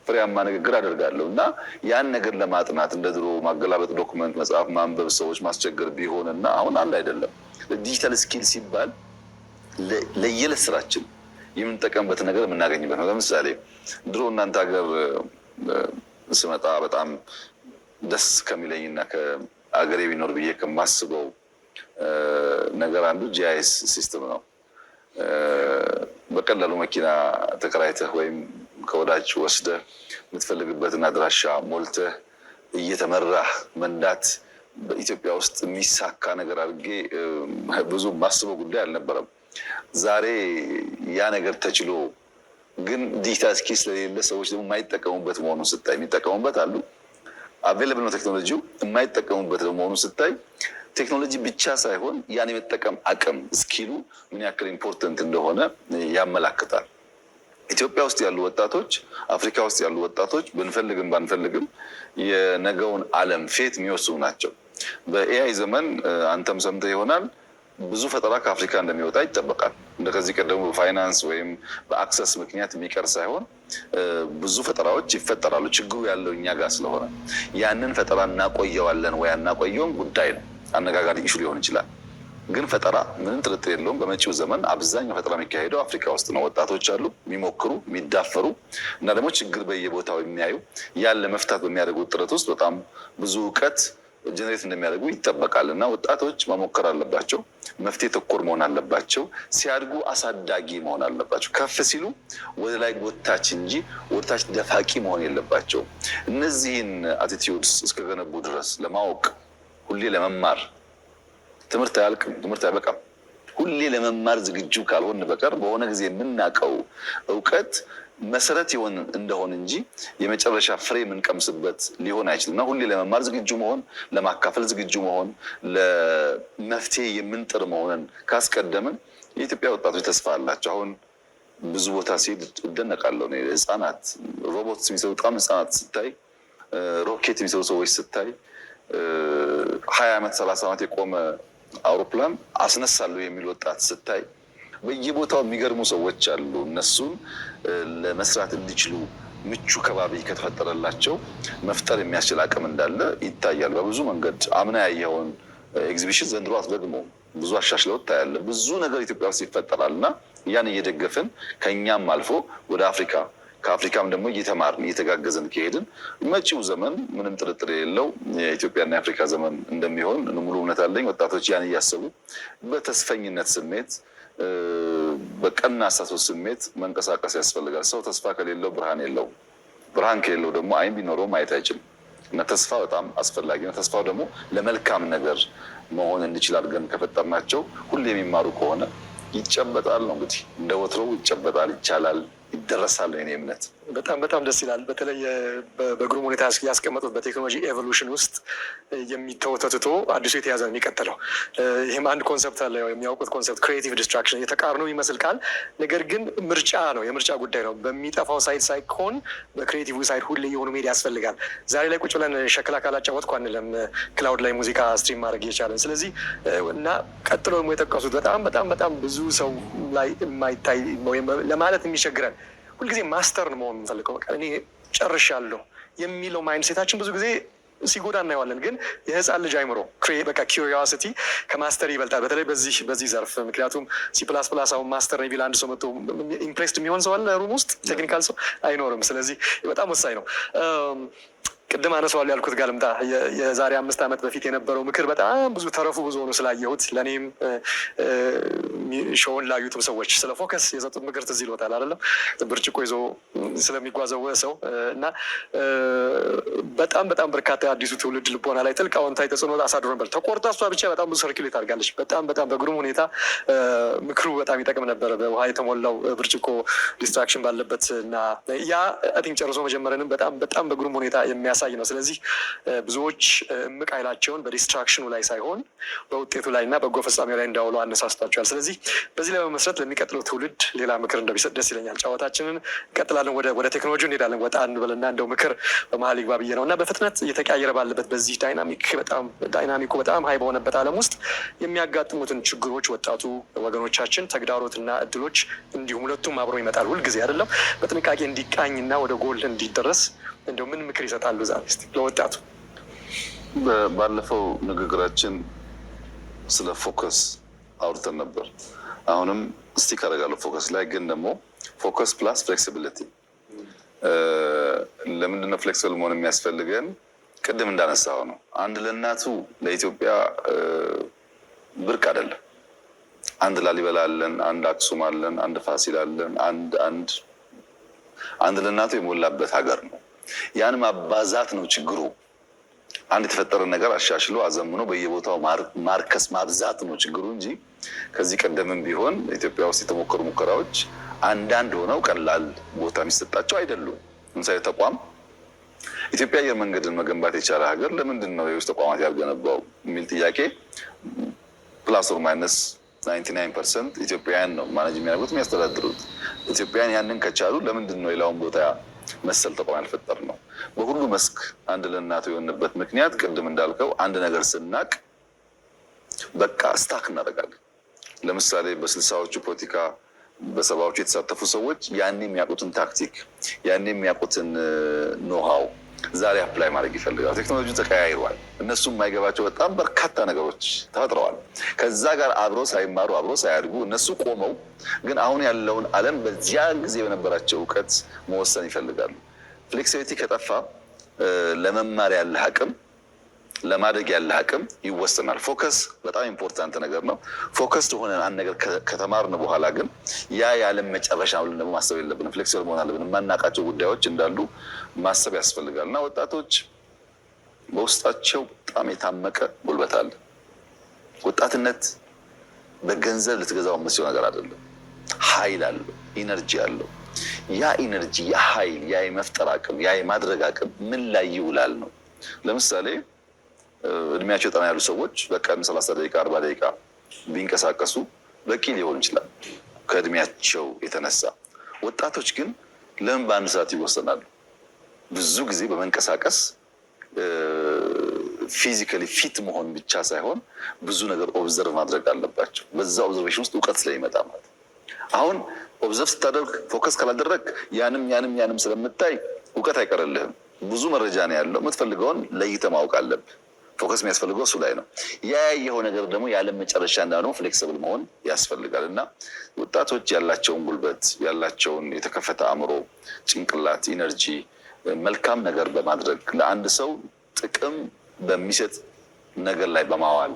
ፍሬያማ ንግግር አደርጋለሁ። እና ያን ነገር ለማጥናት እንደ ድሮ ማገላበጥ፣ document፣ መጽሐፍ ማንበብ፣ ሰዎች ማስቸገር ቢሆንና አሁን አንድ አይደለም። Digital skill ሲባል ለየዕለት ስራችን የምንጠቀምበት ነገር የምናገኝበት ነው። ለምሳሌ ድሮ እናንተ ሀገር ስመጣ በጣም ደስ ከሚለኝና ከአገሬ ቢኖር ብዬ ከማስበው ነገር አንዱ GIS system ነው። በቀላሉ መኪና ተከራይተህ ወይም ከወዳጅ ወስደህ የምትፈልግበትን አድራሻ ሞልተህ እየተመራህ መንዳት በኢትዮጵያ ውስጥ የሚሳካ ነገር አድርጌ ብዙ ማስበው ጉዳይ አልነበረም። ዛሬ ያ ነገር ተችሎ ግን digital skill ስለሌለ ሰዎች ደግሞ የማይጠቀሙበት መሆኑን ስታይ፣ የሚጠቀሙበት አሉ፣ available ነው ቴክኖሎጂው፣ የማይጠቀሙበት ደግሞ መሆኑን ስታይ ቴክኖሎጂ ብቻ ሳይሆን ያን የመጠቀም አቅም skill ኡ ምን ያክል important እንደሆነ ያመላክታል። ኢትዮጵያ ውስጥ ያሉ ወጣቶች፣ አፍሪካ ውስጥ ያሉ ወጣቶች ብንፈልግም ባንፈልግም የነገውን ዓለም fate የሚወስኑ ናቸው። በ AI ዘመን አንተም ሰምተህ ይሆናል፣ ብዙ ፈጠራ ከአፍሪካ እንደሚወጣ ይጠበቃል። እንደ ከዚህ ቀደሙ በፋይናንስ ወይም በ access ምክንያት የሚቀር ሳይሆን ብዙ ፈጠራዎች ይፈጠራሉ። ችግሩ ያለው እኛ ጋር ስለሆነ ያንን ፈጠራ እናቆየዋለን ወይ አናቆየውም ጉዳይ ነው። አነጋጋሪ issue ሊሆን ይችላል። ግን ፈጠራ ምንም ጥርጥር የለውም በመጪው ዘመን አብዛኛው ፈጠራ የሚካሄደው አፍሪካ ውስጥ ነው። ወጣቶች አሉ የሚሞክሩ፣ የሚዳፈሩ እና ደግሞ ችግር በየቦታው የሚያዩ፣ ያን ለመፍታት በሚያደርጉት ጥረት ውስጥ በጣም ብዙ እውቀት generate እንደሚያደርጉ ይጠበቃል። እና ወጣቶች መሞከር አለባቸው። መፍትሄ ተኮር መሆን አለባቸው። ሲያድጉ አሳዳጊ መሆን አለባቸው። ከፍ ሲሉ ወደ ላይ ጎታች እንጂ ወደ ታች ደፋቂ መሆን የለባቸውም። እነዚህን attitudes እስከገነቡ ድረስ ለማወቅ፣ ሁሌ ለመማር፣ ትምህርት አያልቅም፣ ትምህርት አይበቃም። ሁሌ ለመማር ዝግጁ ካልሆን በቀር በሆነ ጊዜ የምናውቀው እውቀት መሰረት ይሆን እንደሆን እንጂ የመጨረሻ ፍሬ የምንቀምስበት ሊሆን አይችልም። እና ሁሌ ለመማር ዝግጁ መሆን፣ ለማካፈል ዝግጁ መሆን፣ ለመፍትሄ የምንጥር መሆንን ካስቀደምን የኢትዮጵያ ወጣቶች ተስፋ አላቸው። አሁን ብዙ ቦታ ሲሄድ እደነቃለሁ። ህጻናት ሮቦት የሚሰሩ፣ በጣም ህጻናት ስታይ፣ ሮኬት የሚሰሩ ሰዎች ስታይ፣ 20 ዓመት 30 ዓመት የቆመ አውሮፕላን አስነሳለሁ የሚል ወጣት ስታይ፣ በየቦታው የሚገርሙ ሰዎች አሉ። እነሱን ለመስራት እንዲችሉ ምቹ ከባቢ ከተፈጠረላቸው መፍጠር የሚያስችል አቅም እንዳለ ይታያል። በብዙ መንገድ አምና ያየኸውን ኤግዚቢሽን ዘንድሮ አትደግሞ፣ ብዙ አሻሽለው ታያለህ። ብዙ ነገር ኢትዮጵያ ውስጥ ይፈጠራል። እና ያን እየደገፍን ከኛም አልፎ ወደ አፍሪካ፣ ከአፍሪካም ደግሞ እየተማርን እየተጋገዝን ከሄድን መጪው ዘመን ምንም ጥርጥር የሌለው የኢትዮጵያና የአፍሪካ ዘመን እንደሚሆን ሙሉ እምነት አለኝ። ወጣቶች ያን እያሰቡ በተስፈኝነት ስሜት፣ በቀና አስተሳሰብ ስሜት መንቀሳቀስ ያስፈልጋል። ሰው ተስፋ ከሌለው ብርሃን የለውም። ብርሃን ከሌለው ደግሞ አይን ቢኖረው ማየት አይችልም። እና ተስፋ በጣም አስፈላጊ ነው። ተስፋው ደግሞ ለመልካም ነገር መሆን እንዲችል አድርገን ከፈጠርናቸው፣ ሁሌ የሚማሩ ከሆነ ይጨበጣል ነው እንግዲህ፣ እንደ ወትሮው ይጨበጣል፣ ይቻላል፣ ይደረሳል ነው የእኔ እምነት። በጣም በጣም ደስ ይላል። በተለይ በግሩም ሁኔታ ያስቀመጡት በቴክኖሎጂ evolution ውስጥ የሚተው ተትቶ አዲሱ የተያዘ ነው የሚቀጥለው። ይህም አንድ concept አለ፣ ያው የሚያውቁት concept creative destruction፣ የተቃርኖ የሚመስል ቃል፣ ነገር ግን ምርጫ ነው፣ የምርጫ ጉዳይ ነው። በሚጠፋው side ሳይሆን በ creative side ሁሌ የሆኑ መሄድ ያስፈልጋል። ዛሬ ላይ ቁጭ ብለን ሸክላ ካላጫወትኩ አንልም፣ cloud ላይ ሙዚቃ stream ማድረግ እየቻለን። ስለዚህ እና ቀጥሎ ደግሞ የጠቀሱት በጣም በጣም በጣም ብዙ ሰው ላይ የማይታይ ወይም ለማለት የሚቸግረን፣ ሁልጊዜ master መሆን የምንፈልገው፣ በቃ እኔ ጨርሻለሁ የሚለው mindset ኣችን ብዙ ጊዜ ሲጎዳ እናየዋለን። ግን የህፃን ልጅ አይምሮ በቃ curiosity ከ master ይበልጣል፣ በተለይ በዚህ ዘርፍ። ምክንያቱም C++ አሁን master ነኝ ቢል አንድ ሰው መጥቶ impressed የሚሆን ሰው አለ room ውስጥ? Technical ሰው አይኖርም። ስለዚህ በጣም ወሳኝ ነው። ቅድም አነሳዋለሁ ያልኩት ጋር ልምጣ። የዛሬ 5 ዓመት በፊት የነበረው ምክር በጣም ብዙ ተረፉ ብዙ ሆኖ ስላየሁት ለእኔም Show ን ላዩትም ሰዎች ስለ focus የሰጡት ምክር ትዝ ይሎታል አይደለም? ብርጭቆ ይዞ ስለሚጓዘው ሰው። እና በጣም በጣም በርካታ የአዲሱ ትውልድ ልቦና ላይ ጥልቅ አዎንታዊ ተጽዕኖ አሳድሮ ነበር። ተቆርጣ እሷ ብቻ በጣም ብዙ circulate አድርጋለች። በጣም በጣም በግሩም ሁኔታ ምክሩ በጣም ይጠቅም ነበረ። በውሃ የተሞላው ብርጭቆ distraction ባለበት። እና ያ I think ጨርሶ መጀመርንም በጣም በጣም በግሩም ሁኔታ የሚያሳይ ነው። ስለዚህ ብዙዎች እምቅ ኃይላቸውን በ distraction ኑ ላይ ሳይሆን በውጤቱ ላይ እና በጎ ፍጻሜው ላይ እንዳውሉ አነሳስቷቸዋል። ስለዚህ በዚህ ላይ በመመስረት ለሚቀጥለው ትውልድ ሌላ ምክር እንደቢሰጥ ደስ ይለኛል። ጨዋታችንን እንቀጥላለን። ወደ ቴክኖሎጂ እንሄዳለን። ወጣ እንበልና እንደው ምክር በመሀል ይግባ ብዬ ነው። እና በፍጥነት እየተቀያየረ ባለበት በዚህ dynamic በጣም dynamic ኩ በጣም high በሆነበት ዓለም ውስጥ የሚያጋጥሙትን ችግሮች፣ ወጣቱ ወገኖቻችን ተግዳሮትና እድሎች እንዲሁም ሁለቱም አብሮ ይመጣል ሁልጊዜ አይደለም፣ በጥንቃቄ እንዲቃኝና ወደ ጎል እንዲደረስ እንደው ምን ምክር ይሰጣሉ ዛሬ እስኪ ለወጣቱ? ባለፈው ንግግራችን ስለ focus አውርተን ነበር። አሁንም stick አደርጋለሁ focus ላይ፣ ግን ደግሞ focus plus flexibility። ለምንድነው flexible መሆን የሚያስፈልገን? ቅድም እንዳነሳው ነው። አንድ ለእናቱ ለኢትዮጵያ ብርቅ አይደለም። አንድ ላሊበላ አለን፣ አንድ አክሱም አለን፣ አንድ ፋሲል አለን፣ አንድ አንድ አንድ ለእናቱ የሞላበት ሀገር ነው። ያን ማባዛት ነው ችግሩ። አንድ የተፈጠረ ነገር አሻሽሎ አዘምኖ በየቦታው ማርከስ ማብዛት ነው ችግሩ እንጂ ከዚህ ቀደምም ቢሆን ኢትዮጵያ ውስጥ የተሞከሩ ሙከራዎች አንዳንድ ሆነው ቀላል ቦታ የሚሰጣቸው አይደሉም። ለምሳሌ ተቋም፣ ኢትዮጵያ አየር መንገድን መገንባት የቻለ ሀገር ለምንድን ነው የውስጥ ተቋማት ያልገነባው የሚል ጥያቄ፣ plus or minus 99% ኢትዮጵያውያን ነው manage የሚያደርጉት፣ የሚያስተዳድሩት። ኢትዮጵያውያን ያንን ከቻሉ ለምንድን ነው ሌላውን ቦታ መሰል ተቋም ያልፈጠርነው? በሁሉ መስክ አንድ ለእናቱ የሆንበት ምክንያት ቅድም እንዳልከው አንድ ነገር ስናቅ በቃ stuck እናደርጋለን። ለምሳሌ በ60ዎቹ ፖለቲካ፣ በ70ዎቹ የተሳተፉ ሰዎች ያኔ የሚያውቁትን ታክቲክ፣ ያኔ የሚያውቁትን know-how ዛሬ apply ማድረግ ይፈልጋል። ቴክኖሎጂ ተቀያይሯል። እነሱ የማይገባቸው በጣም በርካታ ነገሮች ተፈጥረዋል። ከዛ ጋር አብረው ሳይማሩ፣ አብረው ሳያድጉ፣ እነሱ ቆመው ግን አሁን ያለውን ዓለም በዚያ ጊዜ በነበራቸው እውቀት መወሰን ይፈልጋሉ። Flexibility ከጠፋ ለመማር ያለህ አቅም፣ ለማደግ ያለህ አቅም ይወሰናል። Focus በጣም important ነገር ነው። Focus ሆነን አንድ ነገር ከተማርን በኋላ ግን ያ የዓለም መጨረሻ ብለን ደግሞ ማሰብ የለብንም። Flexible መሆን አለብን። የማናውቃቸው ጉዳዮች እንዳሉ ማሰብ ያስፈልጋል። እና ወጣቶች በውስጣቸው በጣም የታመቀ ጉልበት አለ። ወጣትነት በገንዘብ ልትገዛው የምትችለው ነገር አይደለም። ኃይል አለው፣ energy አለው። ያ energy፣ ያ ኃይል፣ ያ የመፍጠር አቅም፣ ያ የማድረግ አቅም ምን ላይ ይውላል ነው። ለምሳሌ እድሜያቸው ጠና ያሉ ሰዎች በቀን 30 ደቂቃ፣ 40 ደቂቃ ቢንቀሳቀሱ በቂ ሊሆን ይችላል ከእድሜያቸው የተነሳ። ወጣቶች ግን ለምን በአንድ ሰዓት ይወሰናሉ? ብዙ ጊዜ በመንቀሳቀስ physically fit መሆን ብቻ ሳይሆን ብዙ ነገር observe ማድረግ አለባቸው። በዛ observation ውስጥ እውቀት ስለሚመጣ ማለት። አሁን observe ስታደርግ focus ካላደረግክ ያንም ያንም ያንም ስለምታይ እውቀት አይቀርልህም። ብዙ መረጃ ነው ያለው። የምትፈልገውን ለይተህ ማወቅ አለብህ። Focus የሚያስፈልገው እሱ ላይ ነው። ያ ያየኸው ነገር ደግሞ የዓለም መጨረሻ እንዳልሆነ flexible መሆን ያስፈልጋል። እና ወጣቶች ያላቸውን ጉልበት፣ ያላቸውን የተከፈተ አእምሮ፣ ጭንቅላት፣ energy መልካም ነገር በማድረግ፣ ለአንድ ሰው ጥቅም በሚሰጥ ነገር ላይ በማዋል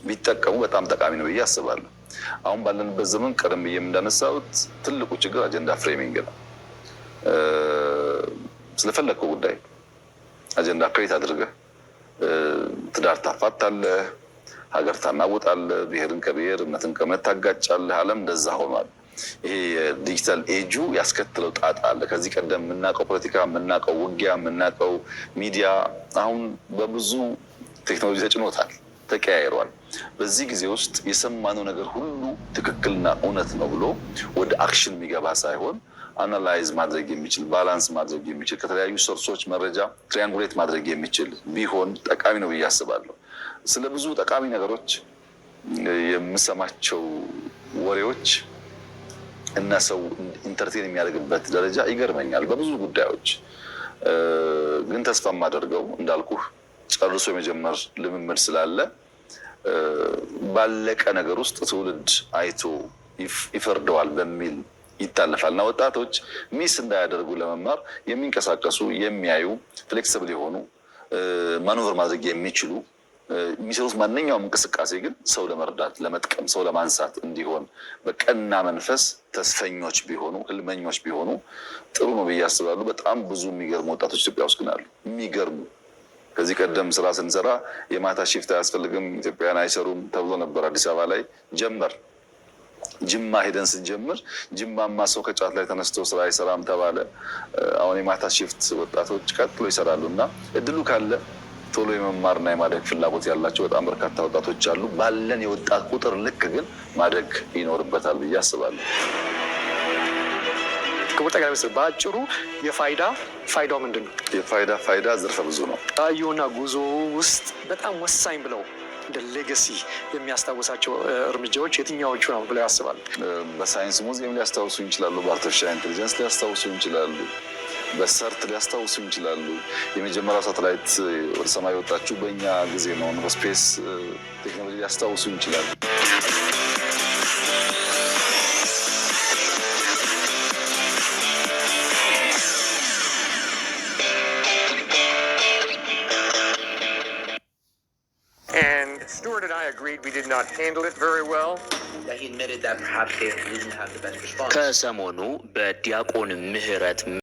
ቢጠቀሙ በጣም ጠቃሚ ነው ብዬ አስባለሁ። አሁን ባለንበት ዘመን ቀደም ብዬም እንዳነሳሁት ትልቁ ችግር agenda framing ነው። ስለፈለግከው ጉዳይ አጀንዳ create አድርገህ ትዳር ታፋታለህ፣ ሀገር ታናውጣለህ፣ ብሔርን ከብሔር፣ እምነትን ከእምነት ታጋጫለህ። ዓለም እንደዛ ሆኗል። ይሄ የ digital age ኡ ያስከትለው ጣጣ አለ። ከዚህ ቀደም የምናውቀው ፖለቲካ፣ የምናውቀው ውጊያ፣ የምናውቀው ሚዲያ አሁን በብዙ ቴክኖሎጂ ተጭኖታል፣ ተቀያይሯል። በዚህ ጊዜ ውስጥ የሰማነው ነገር ሁሉ ትክክልና እውነት ነው ብሎ ወደ action የሚገባ ሳይሆን analyze ማድረግ የሚችል፣ balance ማድረግ የሚችል፣ ከተለያዩ source ኦች መረጃ triangulate ማድረግ የሚችል ቢሆን ጠቃሚ ነው ብዬ አስባለሁ። ስለ ብዙ ጠቃሚ ነገሮች የምሰማቸው ወሬዎች እና ሰው entertain የሚያደርግበት ደረጃ ይገርመኛል በብዙ ጉዳዮች። ግን ተስፋ የማደርገው እንዳልኩህ ጨርሶ የመጀመር ልምምድ ስላለ ባለቀ ነገር ውስጥ ትውልድ አይቶ ይፈርደዋል በሚል ይታለፋል። እና ወጣቶች miss እንዳያደርጉ ለመማር የሚንቀሳቀሱ፣ የሚያዩ፣ flexible የሆኑ፣ maneuver ማድረግ የሚችሉ የሚሰሩት ማንኛውም እንቅስቃሴ ግን ሰው ለመርዳት፣ ለመጥቀም፣ ሰው ለማንሳት እንዲሆን በቀና መንፈስ ተስፈኞች ቢሆኑ፣ ህልመኞች ቢሆኑ ጥሩ ነው ብዬ አስባለሁ። በጣም ብዙ የሚገርሙ ወጣቶች ኢትዮጵያ ውስጥ ግን አሉ። የሚገርሙ። ከዚህ ቀደም ስራ ስንሰራ የማታ shift አያስፈልግም፣ ኢትዮጵያውያን አይሰሩም ተብሎ ነበር። አዲስ አበባ ላይ ጀመር። ጅማ ሄደን ስንጀምር ጅማማ ሰው ከጫት ላይ ተነስቶ ስራ አይሰራም ተባለ። አሁን የማታ shift ወጣቶች ቀጥሎ ይሰራሉ እና እድሉ ካለ ቶሎ የመማርና የማደግ ፍላጎት ያላቸው በጣም በርካታ ወጣቶች አሉ። ባለን የወጣት ቁጥር ልክ ግን ማደግ ይኖርበታል ብዬ አስባለሁ። ክቡር ጠቅላይ ሚኒስትር፣ በአጭሩ የፋይዳ ፋይዳው ምንድን ነው? የፋይዳ ፋይዳ ዘርፈ ብዙ ነው። ራዕዮና ጉዞ ውስጥ በጣም ወሳኝ ብለው እንደ legacy የሚያስታውሳቸው እርምጃዎች የትኛዎቹ ነው ብለው ያስባሉ? በሳይንስ ሙዚየም ሊያስታውሱ ይችላሉ። በ artificial intelligence ሊያስታውሱ ይችላሉ። በ CERT ሊያስታውሱ ይችላሉ። የመጀመሪያው ሳተላይት ወደ ሰማይ የወጣችው በእኛ ጊዜ ነው። በ space ቴክኖሎጂ ሊያስታውሱ ይችላሉ። And Stuart and I agreed we did not handle it very well. That he admitted that perhaps they didn't have the best response. ከሰሞኑ በዲያቆን ምህረት